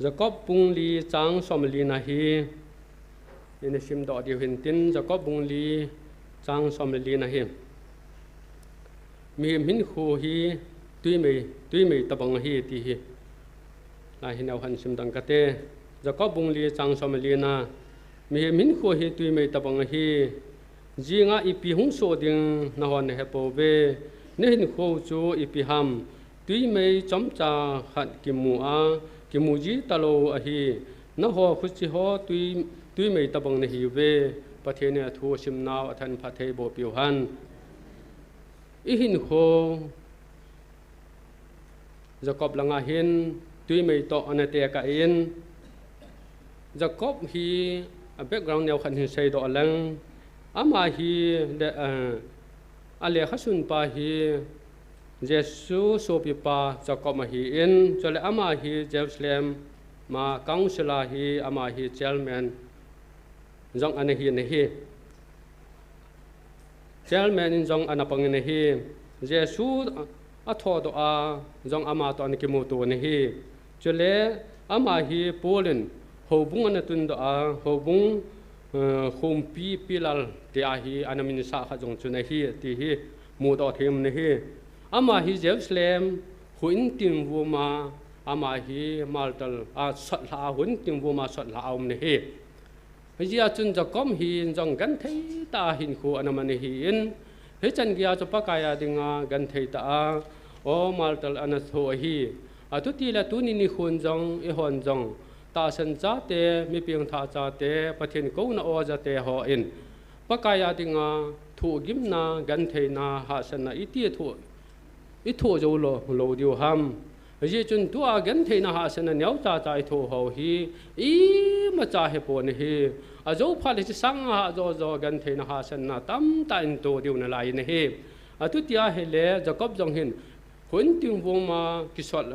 Jacob bung li chang som le li na hi, ina simdoh diu hin tin, Jacob bung li chang som le li na hi. Mihem hinkho hi twi mei, twi mei tabang ahi ti hi. Lai hin au han sim dang kate. Jacob bung li chang som le li na. Mihem hinkho hi twi mei tabang ahi. Jinga ipi hung soh ding nahon nahe pouve. Nahinkho chu ipi ham. Twi mei chomcha khat kimu a, kimu ji talou ahi. Naho khuchi ho twi, twi mei tabang nahiuve. Pathen in athu simnau athan phatthei boh piu hen. Ihinkho Jacob langa hin twi mei toh ana tekah in, Jacob hi a background neokhat hin seidoh leng, ama hi le, eh, a lekhasunpa hi Jesu sopipa Jacob ahin, chule ama hi Jerusalem a council a hi ama hi chairman jong ana hi, ana hi. Chairman in jong ana pang in ahi. Jesu a thodoh a jong ama toh ana kimuto in ahi. Chule ama hi Paul in houbung ana tundoh a, houbung, eh, khumpi pillar tia hi ana minsah khat jong chu ana hi ti hi mudoh thei um in ahi. Ama hi Jerusalem houin tingvum a, ama hi martyr a, sotlha a houin tingvum a sotlha a um in ahi. Hijeh a chun Jacob hi jong genthei tah a hinkho ana man ahin, hichan geiya chu Pakai a dinga genthei tah a, o martyr ana thoh ahi. Atutile tuni nikhon jong, eihon jong, tahsan chate, mi pengthah chate, Pathen kouna oja te hon, Pakai a dinga thohgimna, gentheina, hahsatna iti thoh, ithoh jou lou, lou diu ham. Hijeh chun tua gentheina hahsatna neocha cha ithoh ho hi, imacha hipon ahi. Ajou phat le hiche sanga hah jo jo gentheina hahsatna tamtah in toh diu nalai in ahi. Atuti ahile Jacob jong hin, houin tingvum a kisot,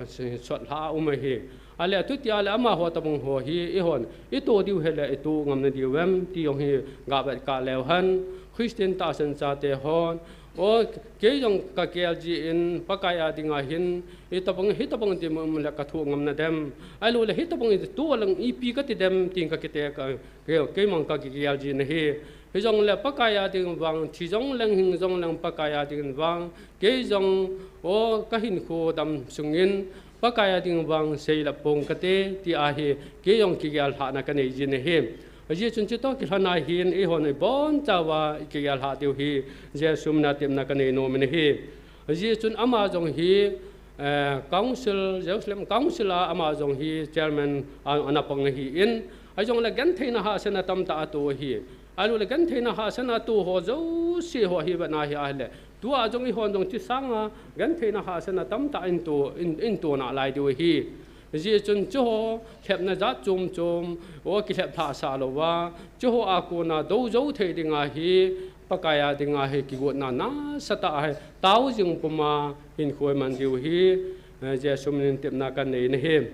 sotlha a um ahi. Ahile atuti ahile amaho tabang ho hi, eihon, itoh diu hile itoh ngam nadiu vem, ti jong hi gavet kah leu hen. Christian tahsan chate hon, O, kei jong ka kel jin, Pakai a dinga hin, hitobang, hitobang dinmun le ka thoh ngam na dem. Ahilouleh hitobang hi tu lang ipi ka ti dem, tin ka kite ka, kei, keimang ka kikel jin ahi. Hijongle Pakai a ding vang, thi jong leng hing jong leng Pakai a ding vang, kei jong, o, ka hinkho dam sungin, Pakai a ding vang seilap pong kate, ti ahi, kei jong kigel lhahna ka nei jin ahi. Ajeh chun chutoh kilhon a hin, eihon ibon chauva i kigel lhah diu hi, Jesu mina tepna ka nei nom in ahi. Ajeh chun ama jong hi, eh, Council, Jerusalem Council a ama jong hi chairman a, ana pang ahin, ahijongle gentheina hahsatna tamtah ato ahi. Ahilouleh gentheina hahsatna ato ho jouse ho hi vetna hi ahile, tua jong eihon jong chi sanga gentheina hahsatna tamtah in to, in, in to nalai diu ahi. Hijeh chun chuho lhepna jat chom chom, o kilhep lhahsah louva, chuho a kona dou jou thei dinga hi, Pakai a dinga hi kigotna nasatah a hi, tao jing puma hinkho iman diu hi, eh, Jesu minin tepna ka nei in ahi.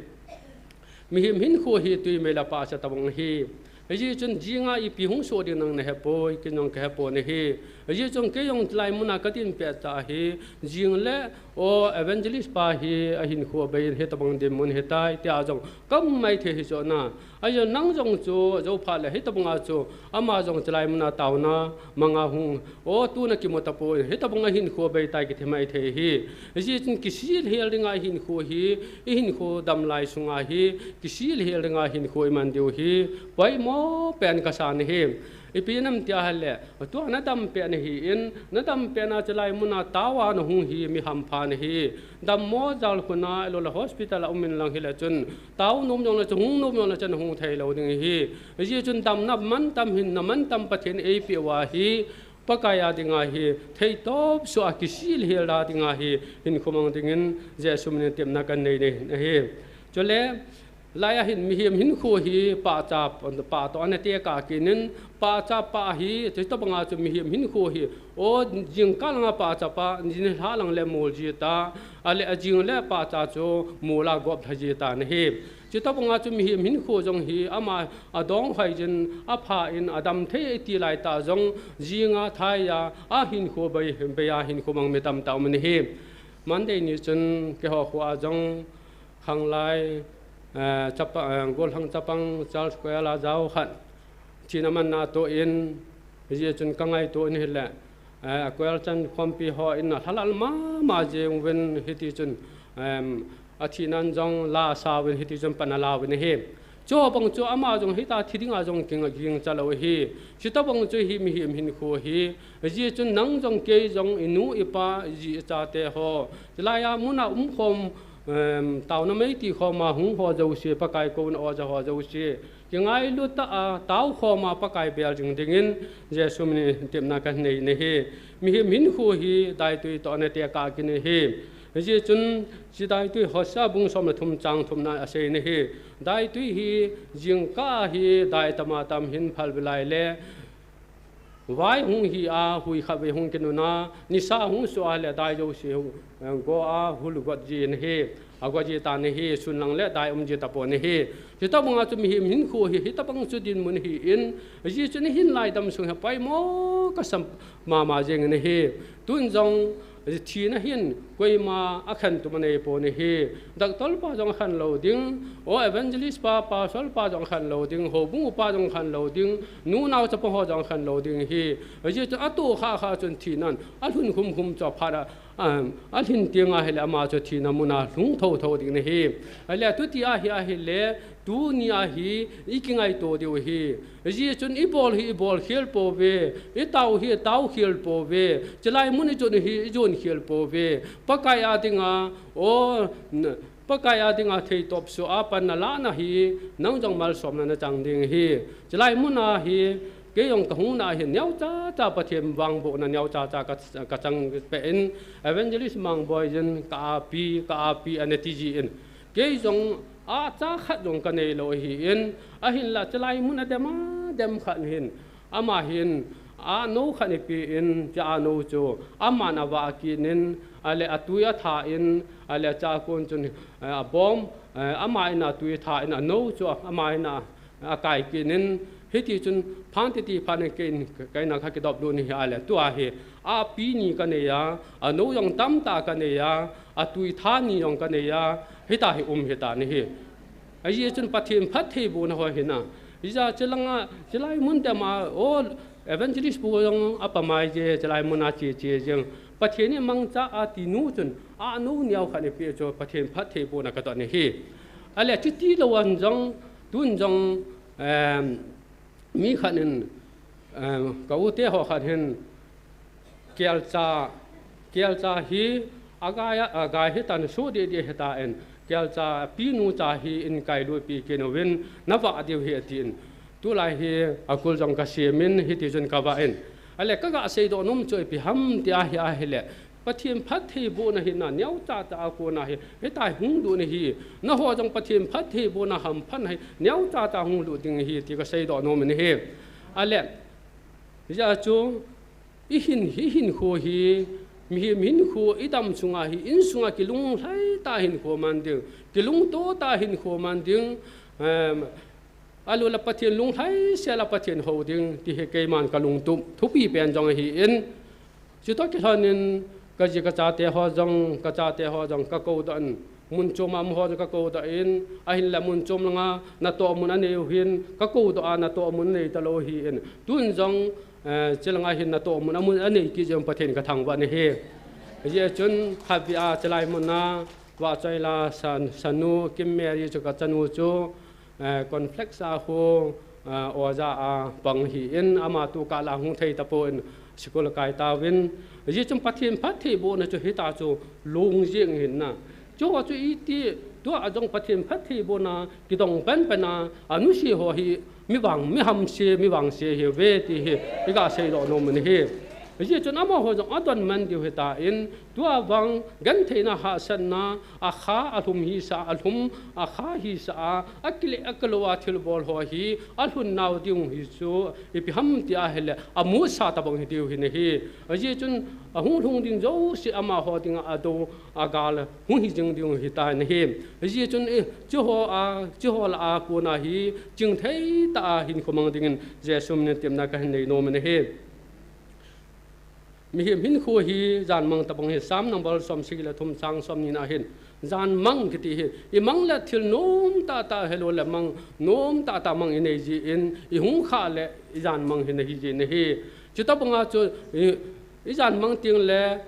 Mihem hinkho hi twi mei le pahcha tabang ahi. Hijeh chun jinga ipi hung soh ding nang na hepoi, kei jong ka hepon ahi. Hijeh chun kei jong chulai muna ka din pet tah hi, jing le, o, evangelist pa hi ahinkho bei in hitobang dinmun hitai, tia jong ka um maithei hi chu na. Ajeh nang jong chu, jou phat le hitobanga chu, ama jong chulai muna taona manga hung, o, tu na kimu tapoi, hitobanga hinkho bei tai kiti maithei ahi. Hijeh chun kisil hel dinga hinkho hi, i hinkho dam lai sunga hi, kisil hel dinga hinkho iman diu hi, poimo pen ka sa in ahi. Ipi nam tia ahile, tua na dam pet na hin, na dam pet na chulai muna taoa na hung hi mi hampha na hi. Dammo jal khuna, ahilouleh hospital a um in lang hile chun, tao nom jong le chu, hung nom jong le chu na hung thei lou ding ahi. Hijeh chun damna mantam hin, na mantam Pathen eipeh uva hi, Pakai a dinga hi, theitop suh a kisil hel a dinga hi, hinkho mang dingin, Jesu minin tepna ka nei in ahi. Chule, lai a hin mihem hinkho hi pahcha, pah toh ana tekah kit in, pahcha pah hi, chutobanga chu mihem hinkho hi, o, jingkah langa pahcha pah, nilhah lang le mol ji ta, ahile ajing le pahcha chu mol a gop lha ji ta in ahi. Chutobanga chu mihem hinkho jong hi, ama adong hoi jin, apha in, adam thei iti lai tah jong, jinga thaiya, ahinkho bei, bei a hinkho mang mi tamtah um in ahi. Monday ni chun, keiho kho a jong, Khanglai, eh, chapa, eh, Golhang chapang Charles Koyal a jao khat thina manna toh in, hijeh chun ka ngaito in ahile, eh, Koyal chan khompi ho in alhalal mama jeng uvin hiti chun, em, athina jong la sa uvin hiti chun pan ala uvin ahi. Chubang chu ama jong hitia thi dinga jong kiging cha lou ahi. Chutobang chu hi mihem hinkho ahi. Hijeh chun nang jong kei jong i nu i pa i ji i chate ho. Chulai a muna um khom, em, taona mei ti khoma hung ho jouse, Pakai kouna oja ho jouse. Kingailu tah a, tao khoma Pakai bel jing dingin, Jesu minin tepna ka nei in ahi. Mihem hinkho hi, daitui toh ana tekah kit in ahi. Hijeh chun, chi daitui Hosea bung som le thum chang thum na asei in ahi. Daitui hi, jingkah hi, dai tama tam hin phal ve lai le, Vai hung hi a, hui khat vei hung kinun a, nisa hung soh a le dai jouse hung, eh, go a, hul got ji in ahi, agot ji tan ahi, sun lang le dai um ji tapon ahi. Hitobanga chu mihem hinkho hi, hitobang chu dinmun ahin, hijeh chun hin lai dam sung hi poimo ka sa mama jeng in ahi. Tun jong, thina hin, koima akhen tum anei pon ahi. Doctor pa jong akhen lou ding, o evangelist pa, pastor pa jong akhen lou ding, houbung upa jong akhen lou ding, nunao chapang ho jong akhen lou ding ahi. Hijeh chun atoh khah khah chun thinan, alhun khum khum chu aphat a, um, alhin teng ahile ama chu thina muna lhung tho tho ding ahi. Ahile tuti ahi ahile, Tuni a hi, i kingaito diu ahi. Hijeh chun i bol hi i bol khel pouve, i tao hi i tao khel pouve, chulai mun i jon hi i jon khel pouve. Pakai a dinga, o, n-, Pakai a dinga theitop suh a pan na lahna hi, nang jong malsomna na chang ding ahi. Chulai mun a hi, kei jong ka hung na hi, neocha cha Pathen vangbohna neocha cha ka, ka chang peh in, Evangelist Mangboi jin ka api, ka api ana ti jin. Kei jong acha khat jong ka nei lou ahin, ahinla chulai mun a dem a dem khat hin, ama hin, ano khat i pe in, cha ano chu, aman avah kit in, ahile atui atha in, ahile cha kon chun, eh, abom, eh, ama in atui atha in, ano chu, ama in a, akai kit in, Hiti chun phan titi phan in kei in kaina kha kidop lut ni hi a le, tua hi api ni ka nei a, anou jong tamtah ka nei a, atui tha ni jong ka nei a, hita hi um hita ni hi. Ajeh chun Pathen phattheibohna ho hi na. Ija chilanga, chilai mun tema, o evangelist pu jong apamai je, chilai mun a che che jeng. Pathen in mangcha a ti nu chun, anou neo khat ni pe chu Pathen phattheibohna ka toh ni hi. Ale chuti lou an jong, tun jong, em, mi khat in, em, ka u te ho khat hin, kelcha, kelcha hi, agai a, agai hitan su di di hitan, kelcha pi nu cha hi in kai lui pi kei nu vin, na vah diu hi atin. Tulai hi akul jong ka siam in, hiti chun ka vah in. Ale ka ga seidoh nom chu ipi ham ti ahi, ahile, Pathen phattheibohna hi na neocha cha a kona hi, hitia hung lut ni hi, nangho jong Pathen phattheibohna hamphatna hi neocha cha hung lut ding hi, ti ka seidoh nom in hi. Ale, hijeh chun, i hin, i hinkho hi, mihem hinkho, i dam sunga hi, insunga kilunglhai tah a hinkho man ding, kilungto tah a hinkho man ding, em, Ahilou le Pathen lunglhai sel a Pathen hou ding, ti hi keiman ka lungtup thupi pen jong ahi in. Chutoh kilhon in ka ji ka chate ho jong, ka chate ho jong ka koudoh in, mun chom a um ho jong ka koudoh in, ahinla mun chom langa natoh mun anei u hin, ka koudoh a natoh mun anei talou ahi in. Tun jong, eh, chilanga hin natoh mun amun anei kit jong Pathen ka thangvah in ahi. Hijeh chun khatvei a chilai mun a, Vahchoila san, sanu, Kim Mary chu ka chanu chu, eh, conflict a khu, eh, oja a pang ahi in, ama tu kah la hung thei tapon school a kai tauvin. Hijeh chun Pathen phattheibohna chu hita chu lung jing ahi na. Chuho chu iti, tua jong Pathen phattheibohna kidong penpen a, anusia ho hi, mi vang, mi hamse, mi vangse ahiuve ti hi, i ga seidoh nom in ahi. Hijeh chun amaho jong adonman diu hitan, tua vang gentheina hahsatna, akha, alhum hisah, alhum, akha hisah a, akile, akilou a thilbol ho hi, alhun nau ding hi chu, ipi ham ti ahile, amusa tabang hi diu hi na hi. Hijeh chun, ahung lhung ding jouse amaho dinga adou, agal, hung hi jing ding hitan ahi. Hijeh chun, eh, chuho a, chuho lah a kona hi, chingthei tah a hinkho mang dingin, Jesu min in tepna ka hin nei nom in ahi. Mihem hinkho hi janmang tabang ahi, Psalm number som sagi le thum chang som ni na hin. Janmang kiti hi, i mang le thil nom tahtah, ahilou le mang nom tahtah mang i nei jin, i hung khah le i janmang hi na hi jin ahi. Chuti banga chu, i, i janmang teng le,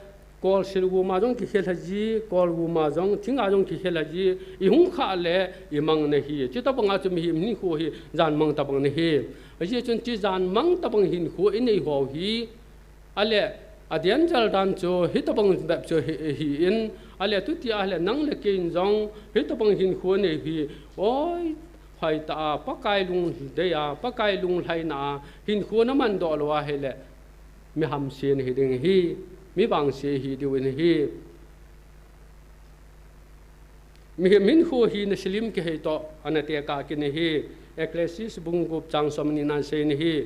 kol sil guma jong kikhel ahi ji, kol guma jong, thinga jong kikhel ahi ji, i hung khah le i mang na hi. Chuti banga chu mihem hinkho hi janmang tabang na hi. Hijeh chun hiche janmang tabang hinkho i nei ho hi, Ale, a danger dan chu, hitabang bep chu hi, hi in, ale, tuti ahile, nang le kei in jong, hitabang hinkho nei hi, oi, hoitah a, Pakai lungdei a, Pakai lunglhaina a, hinkho na mandoh lou ahile, mi hamse na hi ding ahi, mi vangse hi diu in ahi. Mihem hinkho hi nisa lim kihei toh, ana tekah kit in ahi, Ecclesiastes bung gup chang som ni na asei in ahi.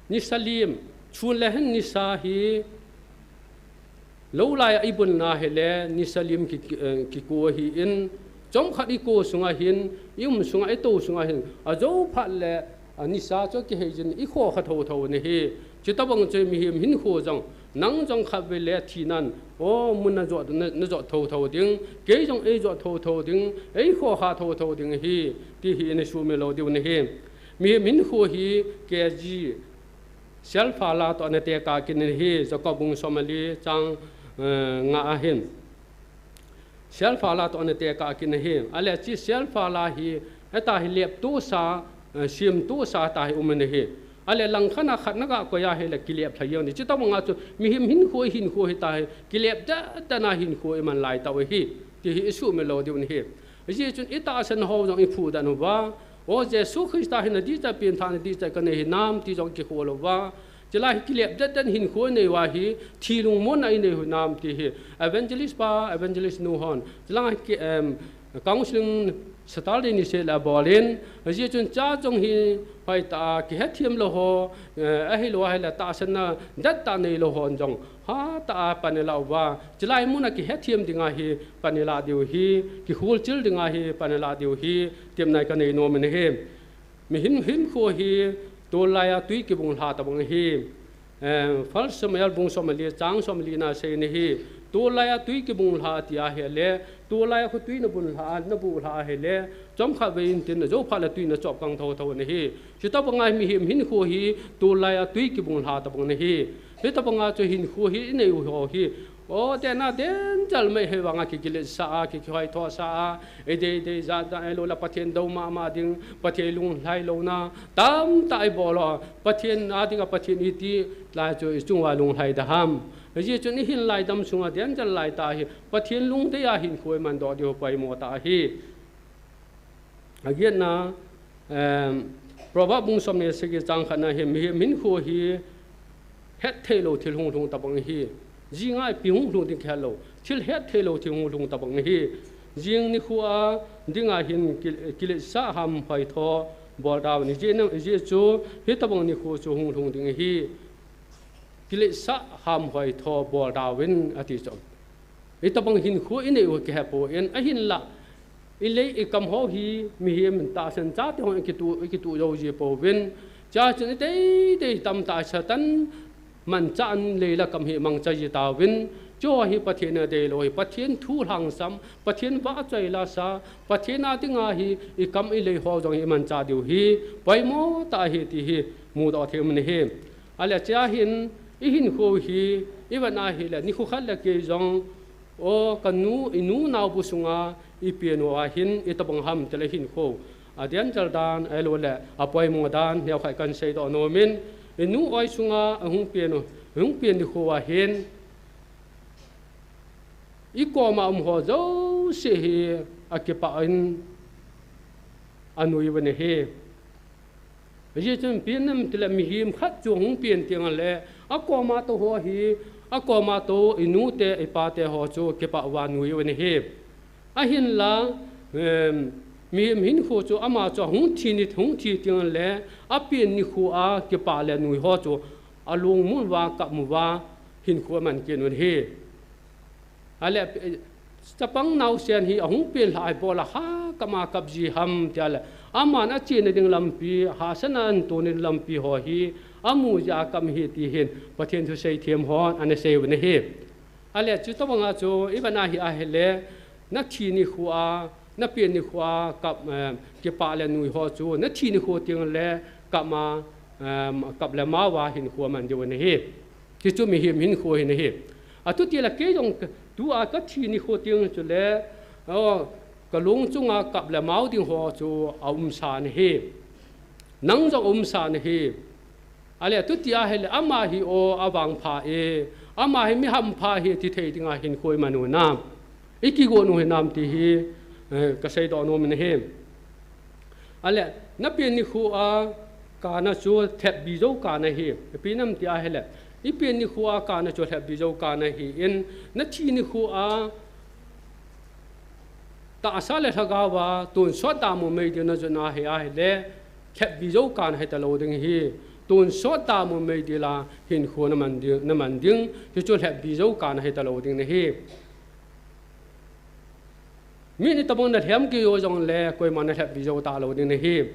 Nisa lim, chun le hin nisa hi, lou lai a i bun na hile, nisa lim ki, eh, kiko ahi in, chomkhat i ko sunga hin, i um sunga, i tou sunga hin, ajou phat le, a nisa chu kihei jin, i kho kha thotho na hi. Chutabang chu mihem hinkho jong, nang jong khatvei le thinan, o, mun na jot, na, na jot thotho ding, kei jong ei jot thotho ding, ei kho kha thotho ding ahi, ti hi i sumil lou diu in ahi. Mihem hinkho hi K G, Self-help toh ana tekah kit in ahi, Jacob bung som le li chang, eh, nga a hin. Self-help toh ana tekah kit in ahi. Ale hiche self-help hi, hitia hi leptohsa, eh, semtohsa tia hi um in ahi. Ale langkhat a khat na ga koi ahile kilep lha jeng ding. Chutabang a chu mihem hinkho, hinkho hitia hi kilep deh deh a hinkho i man lai tauve. Ti hi i sumil lou diu in ahi. Hijeh chun i tahsan ho jong i phudoh uva. O Jesu Christa hi na dihchet, pengthah na dihchet ka nei hinam ti jong i kikhol uva. Chule hi kilep deh deh hinkho i nei uva hi, thi lungmonna i nei hinam ti hi. Evangelist pa, evangelist nu hon. Chule hi ki, em, counseling Saturday ni seh le abol in. Hijeh chun hiche jong hi hoitah a kihethem lou ho, eh, ahilou ahile tahsanna deh deh a nei lou hon jong. Hatah a pan i la uva, chulai mun a kihethem dinga hi pan i la diu ahi, kikholchil dinga hi pan i la diu ahi, tepna ka nei nom in ahi. Mihem hinkho hi tol laiya tui kibung lha tabang ahi. Eh, First Samuel bung som le li, chang som le li na asei in ahi. Tol laiya tui kibung lha tia ahile, tol laiya khu tui nabung lha, nabu lha ahile, chomkhat vei intin ajou phat le tui nachop kang thotho in ahi. Chutabanga mihem hinkho hi tol laiya tui kibung lha tabang ahi. Hitabanga chu hinkho hi inei u ho hi, o, tena tenchal mai hivanga kikiletsah a, kikihoithohsah a, idei dei jat jat, ahilouleh Pathen dou mama ding, Pathen lunglhai louna tamtah ibol a, Pathen a dinga Pathen iti lai chu ichunga lunglhai da ham. Ajeh chun ihin lai dam sunga tenchal laitah hi Pathen lungdei a hinkho iman doh diu poimo tah ahi. Agiatna, em, Proverb bung som le sagi chang khatna hi, mihem hinkho hi hetthei lou thil hung lhung tabang ahi. Jinga ipi hung lhung ding kihe lou, thil hetthei lou thil hung lhung tabang ahi. Jing nikho a dinga hin ki-, kiletsah hamhoi tho bol tauvin, ajeh chu hitabang nikho chu hung lhung ding ahi. Kiletsah hamhoi tho bol tauvin ati chu. Hitabang hinkho inei u kihe poi, ahinlah ilei ikam ho hi mihem tahsan chate hon ikituh, ikituh jou ji pouvin. Chuche chun itei tei tamtah Satan manchah in leila kam hi mangcha ji tauvin. Chuho hi Pathen adei lou hi, Pathen thu lhangsam, Pathen vahchoi lasa, Pathen a dinga hi ikam ilei ho jong hi imanchah diu hi poimo tah ahi ti hi mudoh thei um in ahi. Ahile chuche hin, ihinkho hi, ivet a ahile, nikho khat le kei jong, o, kanu, inu naobu sunga ipen uva hin, itabang ham tile hinkho adenchal dan, ahilouleh apoimo dan, neokhat kahin seidoh nom in, inu oi sunga ahung pen u, ahung pen nikho a hin, ikoma um ho jouse hi akipah in anui uvin ahi. Ajeh chun ipi ham tile mihem khat chu hung pen teng le, akoma tou ho hi, akoma tou inute, ipate ho chu kipah uva nui uvin ahi. Ahinla, em, mihem hinkho chu ama chu hung thi ni, hung thi teng le, apen nikho a kipah le nui ho chu alungmon uva, kap uva, hinkho aman kit un ahi. Ahile, eh, chapang naosen hi ahung pen lhah a ibol a ha kap a kap ji ham tile, aman achena ding lampi, hahsatna ahin tona ding lampi ho hi amu jeh a kap ahi ti hin Pathen thusei them hon ana sei uvin ahi. Ahile, chutabanga chu ivet a hi ahile, nathi nikho a, napen nikho a kap, eh, kipah le nui ho chu, nathi nikho teng le kap a, em, kap le mao a hinkho aman diu ahi. Hichu mihem hinkho ahi. Atutile kei jong ka, tua kathi nikho teng chule, o, kalung chunga kap le mao ding ho chu aumsa ahi. Nang jong aumsa ahi. Ahile tuti ahile ama hi o avangpha e, ama hi mi hampha ahi ti thei dinga hinkho iman u hinam, ikigon u hinam ti hi, eh, kaseidoh nom in ahi. Ahile, napen nikho a kana chu lhepbi jou kana ahi. Ipi ham ti ahile, ipen nikho a kana chu lhepbi jou kana ahin, nathi nikho a tahsa le lhagao a tonsot damun mei ding najot na ahi ahile, lhepbi jou kana ahi talou ding ahi. Tonsot damun mei ding la hinkho naman ding, naman ding, hichu lhepbi jou kana ahi talou ding ahi. Mi ni tabang nalhem kit u jongle, koima nalhepbi jou talou ding ahi.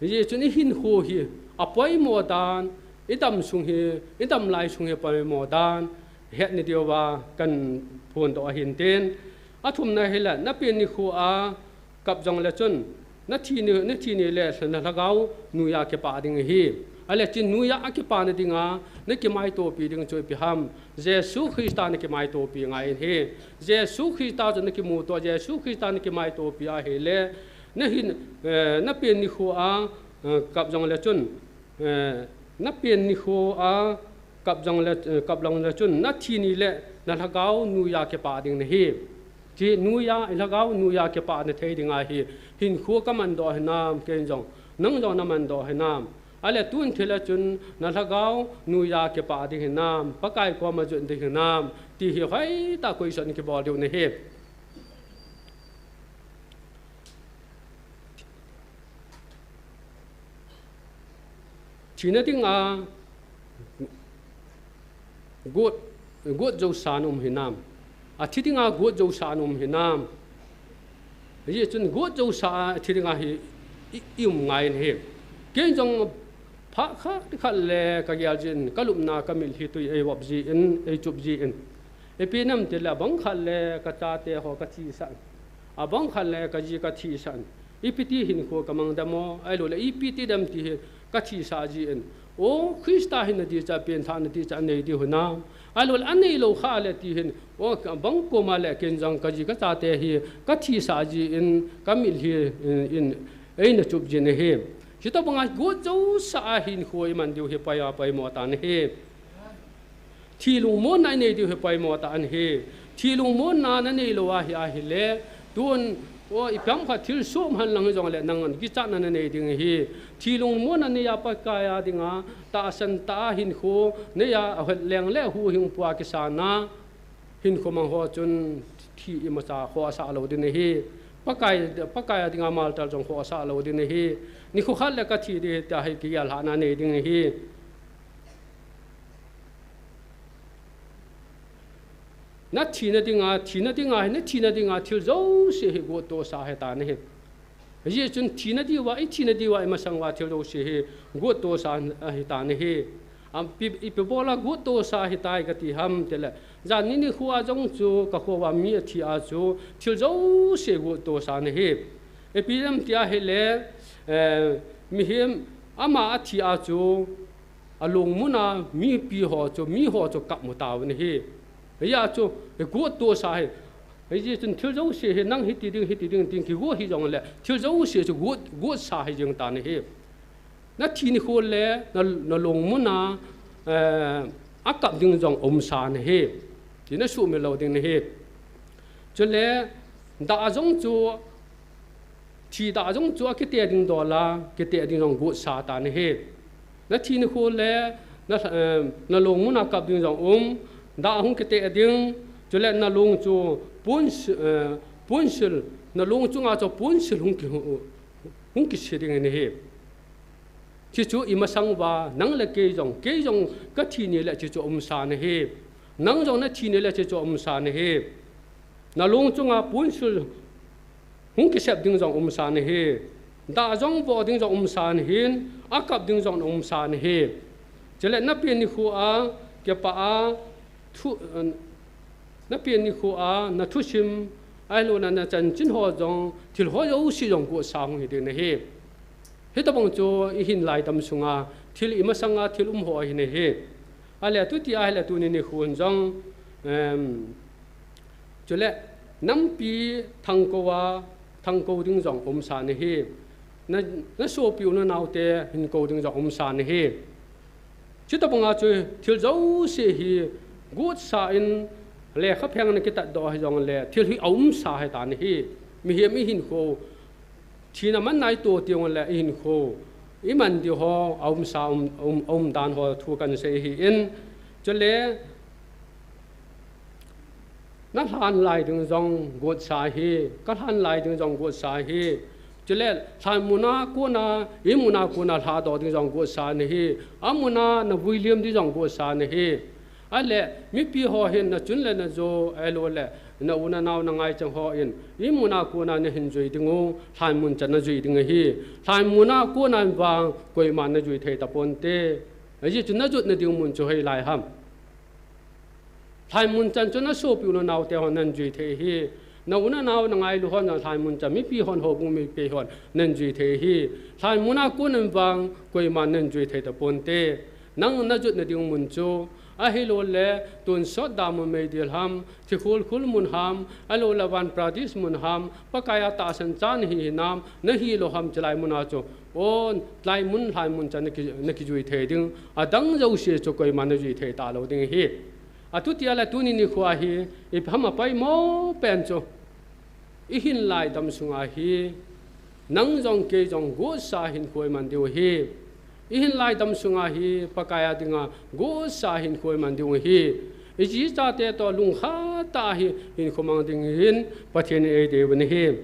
Hijeh chun ihinkho hi apoimo dan, idam sung hi, idam lai sung hi apoimo dan, het ni diuva kahin phondoh ahin tin. Athumna hile, napen nikho a kap jongle chun, nathi ni, nathi ni le nalhagao nuiya kipah ding ahi. Ahile hiche nuiya akipana dinga, nakimaitopi ding chu ipi ham. Jesu Christa nakimaitopi ngai in ahi. Jesu Christa chu nakimuto, Jesu Christa nakimaitopi ahile, nahin, eh, napen nikho a, eh, kap jongle chun, eh, napen nikho a kap jongle, eh, kap jongle chun, nathi ni le nalhagao nuiya kipah ding ahi. Hiche nuiya, ilhagao nuiya kipah na thei dinga hi, hinkho kamandoh hinam, ken jong, nang jong namandoh hinam. Ahile tun thil a chun nalhagao nuiya kipah ding hinam, Pakai koma jot ding hinam, ti hi hoitah a question kibol diu ahi. Thina dinga got, got jousa na um hinam. Athi dinga got jousa na um hinam. Hijeh chun got jousa a thi dinga hi i, i um ngai in ahi. Kei jong phat khat, khat le ka gel jin, ka lupna ka mitlhi tui ei vop jin, ei chup jin. Ipi nam ti le abang khat le ka chate ho ka thisah in. Abang khat le ka ji ka thisah in. Ipi ti hinkho ka mang dem o, ahilou le ipi ti dem ti hi ka thisah jin. O, Christa hinna ding cha, pengthahna ding cha nei diu hinam. Ahilou le anei lou kha le ti hin. O, bang koma le ken jong ka ji ka chate hi ka thisah jin, ka mitlhi in, in eina chup jin ahi. Hitobanga got jousea hinkho i man diu hi pai a paimo tan ahi. Thi lungmonna i nei diu hi paimo tan ahi. Thi lungmonna na nei lou ahi, ahile, tun, o, ipi ham khat thilsoh um hen lang hijongle nang kichatna na nei ding ahi. Thi lungmonna nei a Pakai a dinga tahsan tah a hinkho nei a, ahet leng le huhhing pua kisana hinkho mang ho chun thi imacha khohsah lou ding ahi. Pakai, Pakai a dinga martyr jong khohsah lou ding ahi. Nikho khat le ka thi ding ahi tia hi kigel lhahna nei ding ahi. Na thina dinga, thina dinga hi, na thina dinga thil jouse hi gottohsa ahi tan ahi. Hijeh chun thina diuva, i thina diuva, i masang uva thil jouse hi gottohsa ahi tan ahi. Am, pi, ipi bola gottohsa ahitai ka ti ham tile, janhi nikho a jong chu ka kho uva mi athi a chu thil jouse gottohsa ahi. Ipi ham tia ahile, eh, mihem ama athi a chu along muna mipi ho chu, mi ho chu kap mu tauvin ahi. Hijeh a chu, gottohsa ahi. Hijeh chun thil jouse hi nang hiti ding, hiti ding tin kigot hijongle, thil jouse chu got, gotsa ahi jeng tan ahi. Na thi nikho le, na, na long muna, eh, akap ding jong umsa ahi. Ti na sumil lou ding ahi. Chule, dah jong chu, thi dah jong chu akite ding dol a, kite ding jong gotsa tan ahi. Na thi nikho le, na, eh, na long muna kap ding jong um, dah hung kite ding, chule na long chu ponsil, eh, ponsil, na long chunga chu ponsil hung ki, hung, hung kise ding ahi. Chuchu i masang uva, nang le kei jong, kei jong ka thi ni le chuchu umsa ahi. Nang jong na thi ni le chuchu umsa ahi. Na long chunga ponsil hung kisep ding jong umsa ahi. Dah jong vo ding jong umsa ahin, akap ding jong umsa ahi. Chule na pen nikho a, kipah a, thu, na pen nikho a, na thusim, ahilouleh na chanchin ho jong, thil ho jouse jong gotsa hung hi ding ahi. Hitobang chu i hin lai dam sunga, thil i masanga, thil um ho ahi ahi. Ahile tuti ahile tuni nikho jong, em, chule nampi thangkou a, thangkou ding jong umsa ahi. Na, na sopi u na naote hin kou ding jong umsa ahi. Chutobanga chu thil jouse hi gotsa in lekha pheng na kitat doh hijongle, thil hi aumsa ahi tan ahi. Mihem i hinkho, thina man nai to ti jongle i hinkho, i man diu ho, aumsa um, um, aum dan ho thu kan sei ahin. Chule, na lhan lai ding jong gotsa ahi, ka lhan lai ding jong gotsa ahi. Chule, lhan muna kona, i muna kona lhadoh ding jong gotsa ahi. Amuna na vui liam ding jong gotsa ahi. Ahile, mipi ho hin na chun le na jo, ahilouleh, na u na nao na ngaichang ho in, i muna kona na hin jui ding u, lhan mun chan na jui ding ahi. Lhan muna kona vang, koima na jui thei taponte. Ajeh chu na jotna ding mun chu hoilai ham. Lhan mun chan chu na sopi u na naote hon nan jui thei ahi. Na u na nao na ngailu hon na lhan mun chan mipi hon houbung mipi hon nan jui thei ahi. Lhan muna kona vang koima nan jui thei taponte. Nang na jotna ding mun chu ahilouleh tonsot da mun meidil ham, thikhul khul mun ham, ahilouleh van paradise mun ham, Pakai a tahsan cha nahi hinam, nahi lou ham chulai muna chu. O, lhan mun, lhan mun chan na ki, na kijui thei ding. Adang jouse chu koima na jui thei talou ding ahi. Atuti ahile tuni nikho hi, ipi ham apaimo pen chu, i hin lai dam sunga hi, nang jong kei jong gotsa hinkho i man diu ahi. I hin lai dam sunga hi, Pakai a dinga gotsa hinkho i man diu ahi. I ji i chate toh lungkhat tah a hi hinkho mang ding hin Pathen in eidei uvin ahi.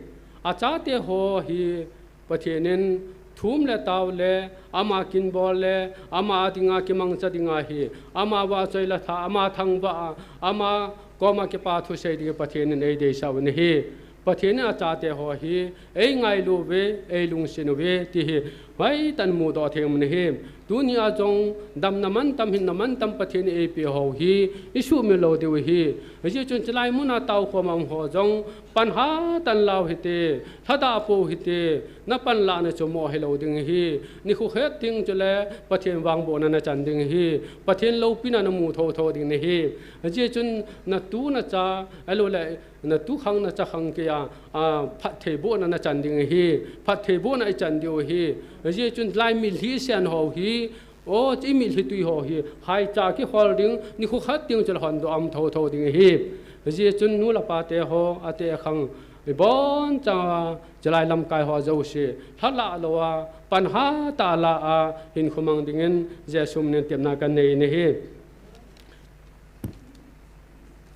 Achate ho hi, Pathen in thum le tao le, ama kinbol le, ama a dinga kimangcha dinga hi, ama vahchoi le tha, ama thangvah a, ama koma kipa thusei ding Pathen in eideisah uvin ahi. Pathen in achate ho hi, eingailu uve, eilungset uve, ti hi, hoitah in mudoh thei u ahi. Tuni a jong, damna mantam, hinna mantam Pathen in eipe ho hi, isuhmil lou diu ahi. Hijeh chun chulai muna taokhom a um ho jong, pan hatah in lau hite, lhadah pou hite, na panlahna chu moh hilou ding ahi. Nikho khat teng chule, Pathen vangbohna na chan ding ahi. Pathen loupina na mu thotho ding ahi. Hijeh chun, natu nacha, ahilouleh, natu khang nacha khang keiya, a, phattheibohna na chan ding ahi, phattheibohna ichan diu ahi. Hijeh chun lai mitlhi sen ho hi, o, chi mitlhi tui ho hi, haicha kihol ding, nikho khat teng chule hondoh a um thotho ding ahi. Hijeh chun nu le pa te ho, ate akhang, ibonchauva, chulai lamkai ho jouse, lhalah louva, pan hatah a la a, hinkho mang dingin, Jesu minin tepna kanei ahi.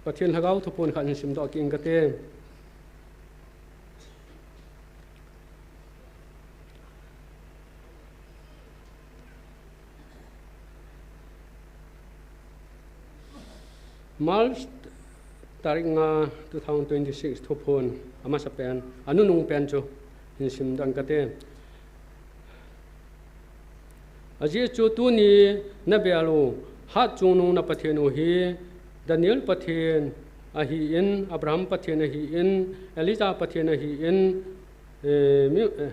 Pathen Lhagao thuphon khat hin simdoh kit inge kati. March tarik nga two thousand twenty-six thuphon amasa pen, anunung pen chu hin simdoh inge kati. Ajeh chu tuni nabel u, Hatchungnung na Pathen u hi, Daniel Pathen ahin, Abraham Pathen ahin, Elijah Pathen ahin, eh, mi, eh,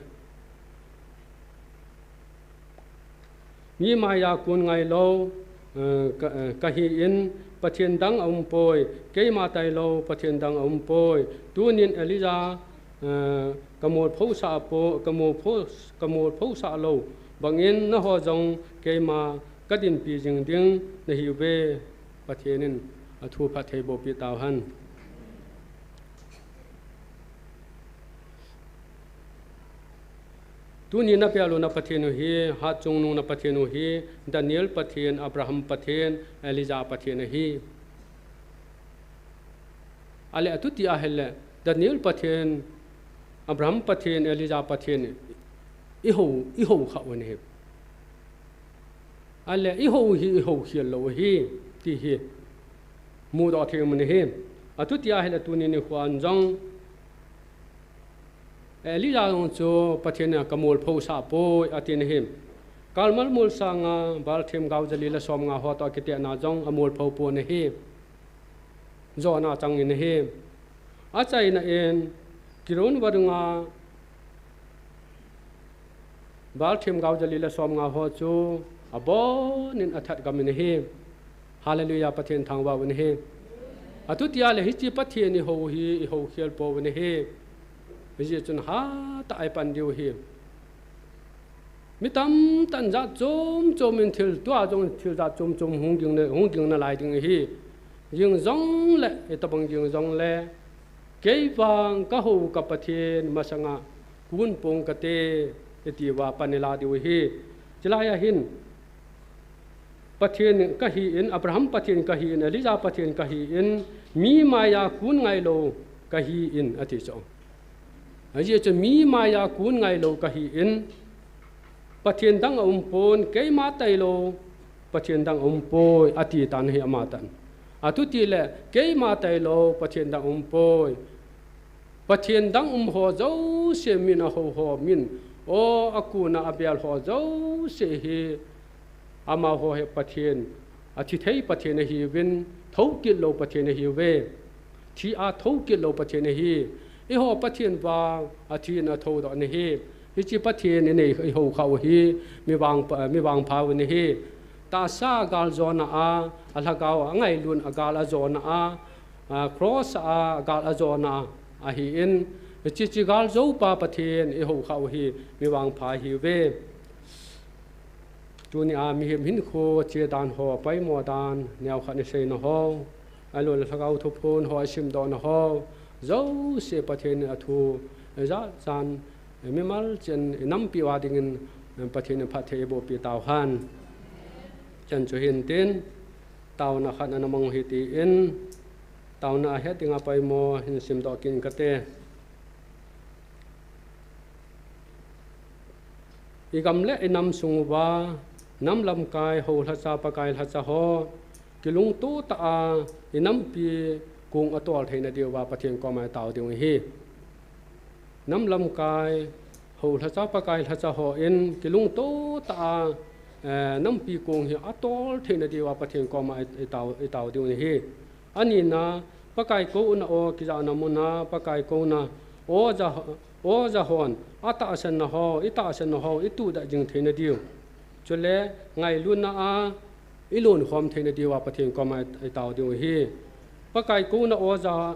mi maiya kun ngailou, eh, ka, eh, kahin, Pathen dang aumpoi, keima tailou, Pathen dang aumpoi. Tunin Elijah, eh, kamolphosah po, kamolpho, kamolphosah lou bangin nangho jong keima kadinpi jing ding nahiuve. Pathen in athu phattheiboh peh tauhen. Tuni nabel u na Pathen u hi, Hatchungnung na Pathen u hi, Daniel Pathen, Abraham Pathen, Elijah Pathen ahi. Ahile atuti ahile, Daniel Pathen, Abraham Pathen, Elijah Pathen, ihou, ihou kha u ahi. Ahile, ihou hi, ihou khel lou ahi, ti hi mudoh thei u ahi. Atuti ahile tuni nikho a jong, Elijah jong chu Pathen in kamolphosah poi, ati ahi. Carmel molsang a Baal themgao jali le somnga ho toh akitehna jong amolpho pon ahi. Jona chang in ahi. Achaina in, Kidron vadung a Baal themgao jali le somnga ho chu abonin athat gam in ahi. Hallelujah, Pathen thangvah u ahi. Atuti ahile hiche Pathen ihou hi, ihou khel pou ahi. Hijeh chun hatah a ipan diu ahi. Mi tamtah in jat chom chom in thil, tua jong thil jat chom chom hung ging na, hung ging nalai ding ahi. Ging jongle, itobang ging jongle, kei vang kahou ka Pathen masanga kun ponge kati, iti uva pan ilah diu ahi. Chulai a hin, Pathen kahin, Abraham Pathen kahin, Elijah Pathen kahin, mi maiya kun ngailou kahin, ati chu. Ajeh chu mi maiya kun ngailou kahin, Pathen dang aumpon, keima tailou Pathen dang aumpoi, ati tan ahi amatah in. Atutile, keima tailou Pathen dang aumpoi. Pathen dang um ho jouse min, ahou ho min, o, akona abel ho jouse hi, amaho hi Pathen, athi thei Pathen ahiuvin, thou kit lou Pathen ahiuve. Thi a thou kit lou Pathen ahi. Eiho Pathen vang athin athoudoh ahi. Hiche Pathen inei, ihou kha u hi, mi vangpha, mi vangpha u ahi. Tahsa a gal jona a, alhagao a ngailun a gal ajona a, a, cross a gal ajona a, ahin, hiche, hiche gal joupa Pathen ihou kha u hi, mi vangpha ahiuve. Tuni a mihem hinkho che dan ho, poimo dan, neokhat in iseina ho, ahilouleh lhagao thuphon ho, isimdohna ho, jouse Pathen in athu, ijat chan, mimal cheh in inampi uva dingin, Pathen in phatthei eiboh peh tauhen. Chan chu hin tin, taona khat ana mang u hite tin, taona ahet dinga poimo hin simdoh kit inge kati. Igam le inam sung uva, nam lamkai, hou lhacha, Pakai lhacha ho, kilungto tah a, inampi kong atol theina diuva Pathen koma itao diu ahi. Nam lamkai, ho lhacha, Pakai lhacha hon kilungto tah a, eh, nampi kong hi atol theina diuva Pathen koma i, i tao, i tao diu ahi. Anina, Pakai kouna o kijahna muna, Pakai kouna o ja, o ja hon, atahsanna ho, i tahsanna ho, i tudah jing theina diu. Chule, ngailutna a, i lonkhom theina diuva Pathen koma i, i tao diu ahi. Pakai kouna o ja,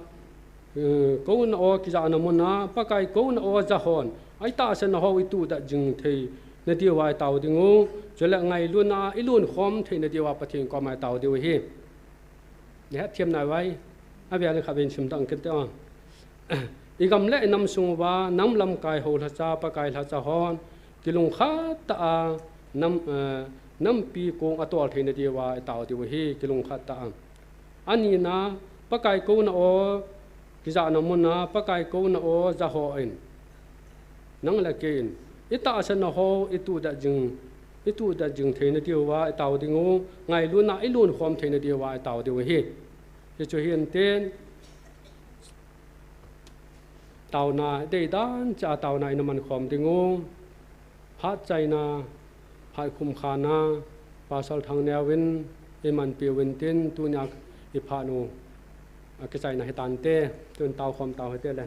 eh, kouna o kijahna muna, Pakai kouna o ja hon, i tahsanna ho i tudah jing theina diuva i tao diu. Chule ngailutna a i lonkhom theina diuva Pathen koma i tao diu ahi. Ni hetthem nai vai, avel khat vin simdoh kit te o. I gam le i nam sung uva, nam lamkai ho lhacha, Pakai lhacha hon, kilungkhat tah a, nam, eh, nampi kong atol theina diuva i tao diu ahi, kilungkhat tah a. Anina, Pakai kouna o kijahna muna, Pakai kouna o ja hon, nang le kei in, i tahsanna ho, i tudah jing, i tudah jing theina diuva i tao diu, ngailutna i lonkhom theina diuva i tao diu ahi. Hichu hin tin, taona, deidan cha taona i na mankhom diu. Phat chaina, phat khumkhana, Pastor Thangneo in i manpi uvin tin, tunia i phat u, a kichaina hitante, tun taokhom tau hite le.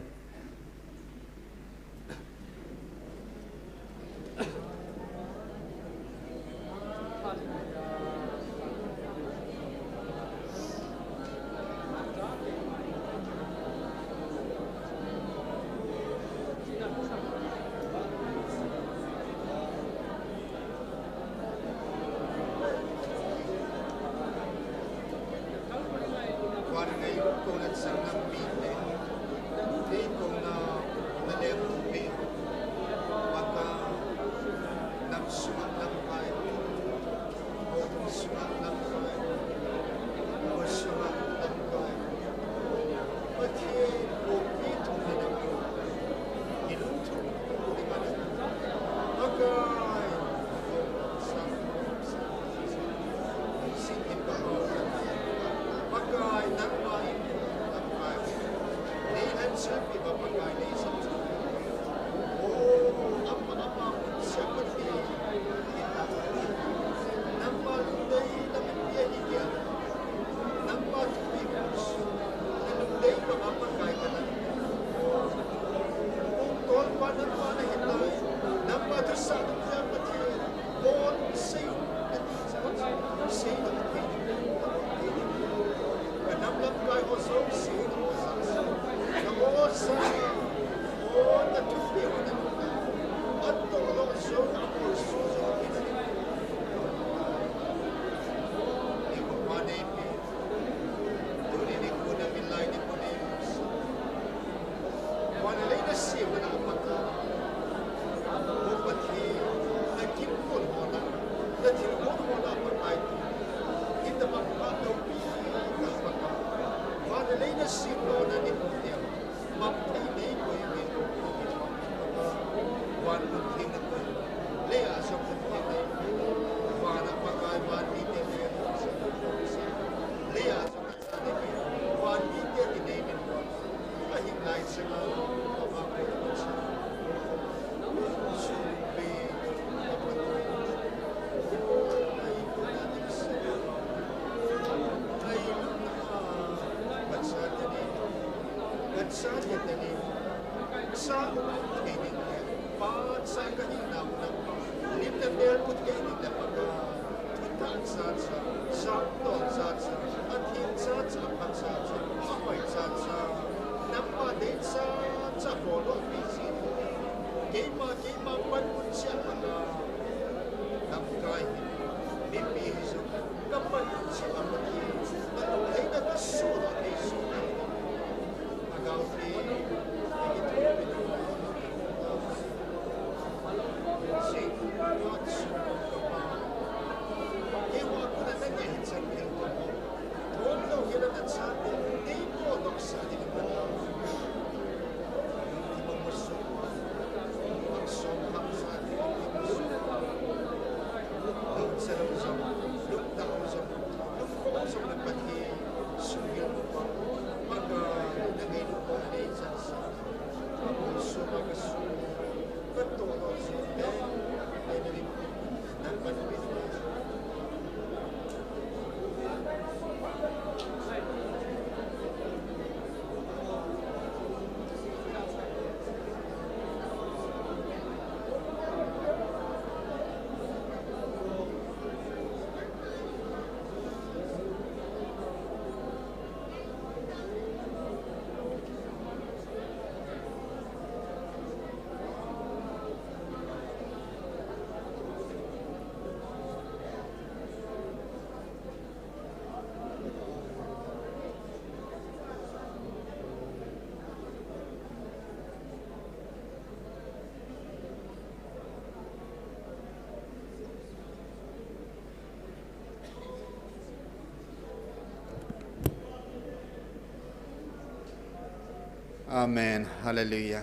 Amen. Hallelujah.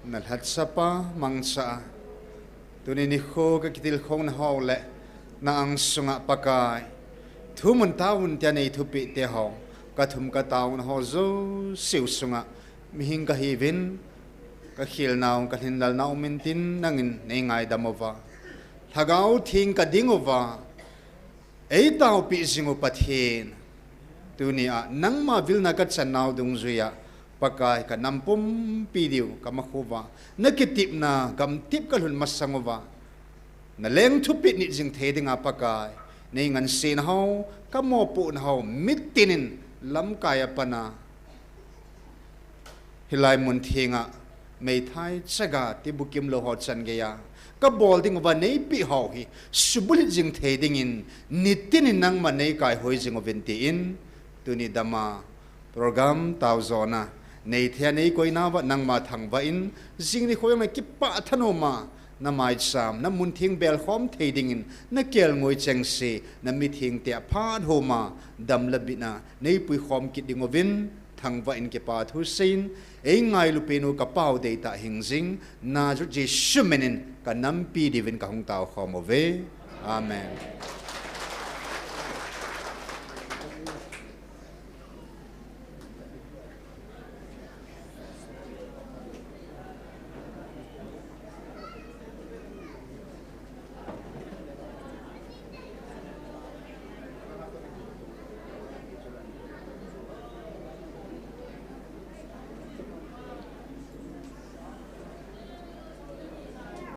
Nalhachapa mangcha a, tuni nikho kakitilkhouna ho le na angsunga Pakai, thumun taovun tia neithupeh teho, kathum kataona ho jouseu sunga mihing kahiuvin, kakhelnau kalhinlalnau mintin nangin neingaidam uva, Lhagao Theng kading uva eitaopeh jing u Pathen, tunia nangma vilna kachannau dungjuia Pakai, kanam pumpi diu kamakhuva, nakitepna gamtep kalhun masang uva, naleng thupeh nit jing thei dinga Pakai, neingansena ho, kamopohna ho mitinin lamkai a pana hilai mun thenga meithai chaga tibukim lou ho chan geiya kabol dinguva neipeh ho hi subulhit jing thei dingin nitinin nangman neikaihoi jing uvin tin, tuni dama program taojona neithei a neikoinauva nangma thangvah in, jing nikho jong nakipah thanoma, namaicham, namun theng belkhom thei dingin nakelngoi chengse, namithengte aphat homa, dam le bitna neipuikhom kit dinguvin thangvah in kipa thu seiyin, eingailu penu kapao deitah hingjing, Nazareth Jesu minin kanampi diuvin kahung taokhom uve. Amen.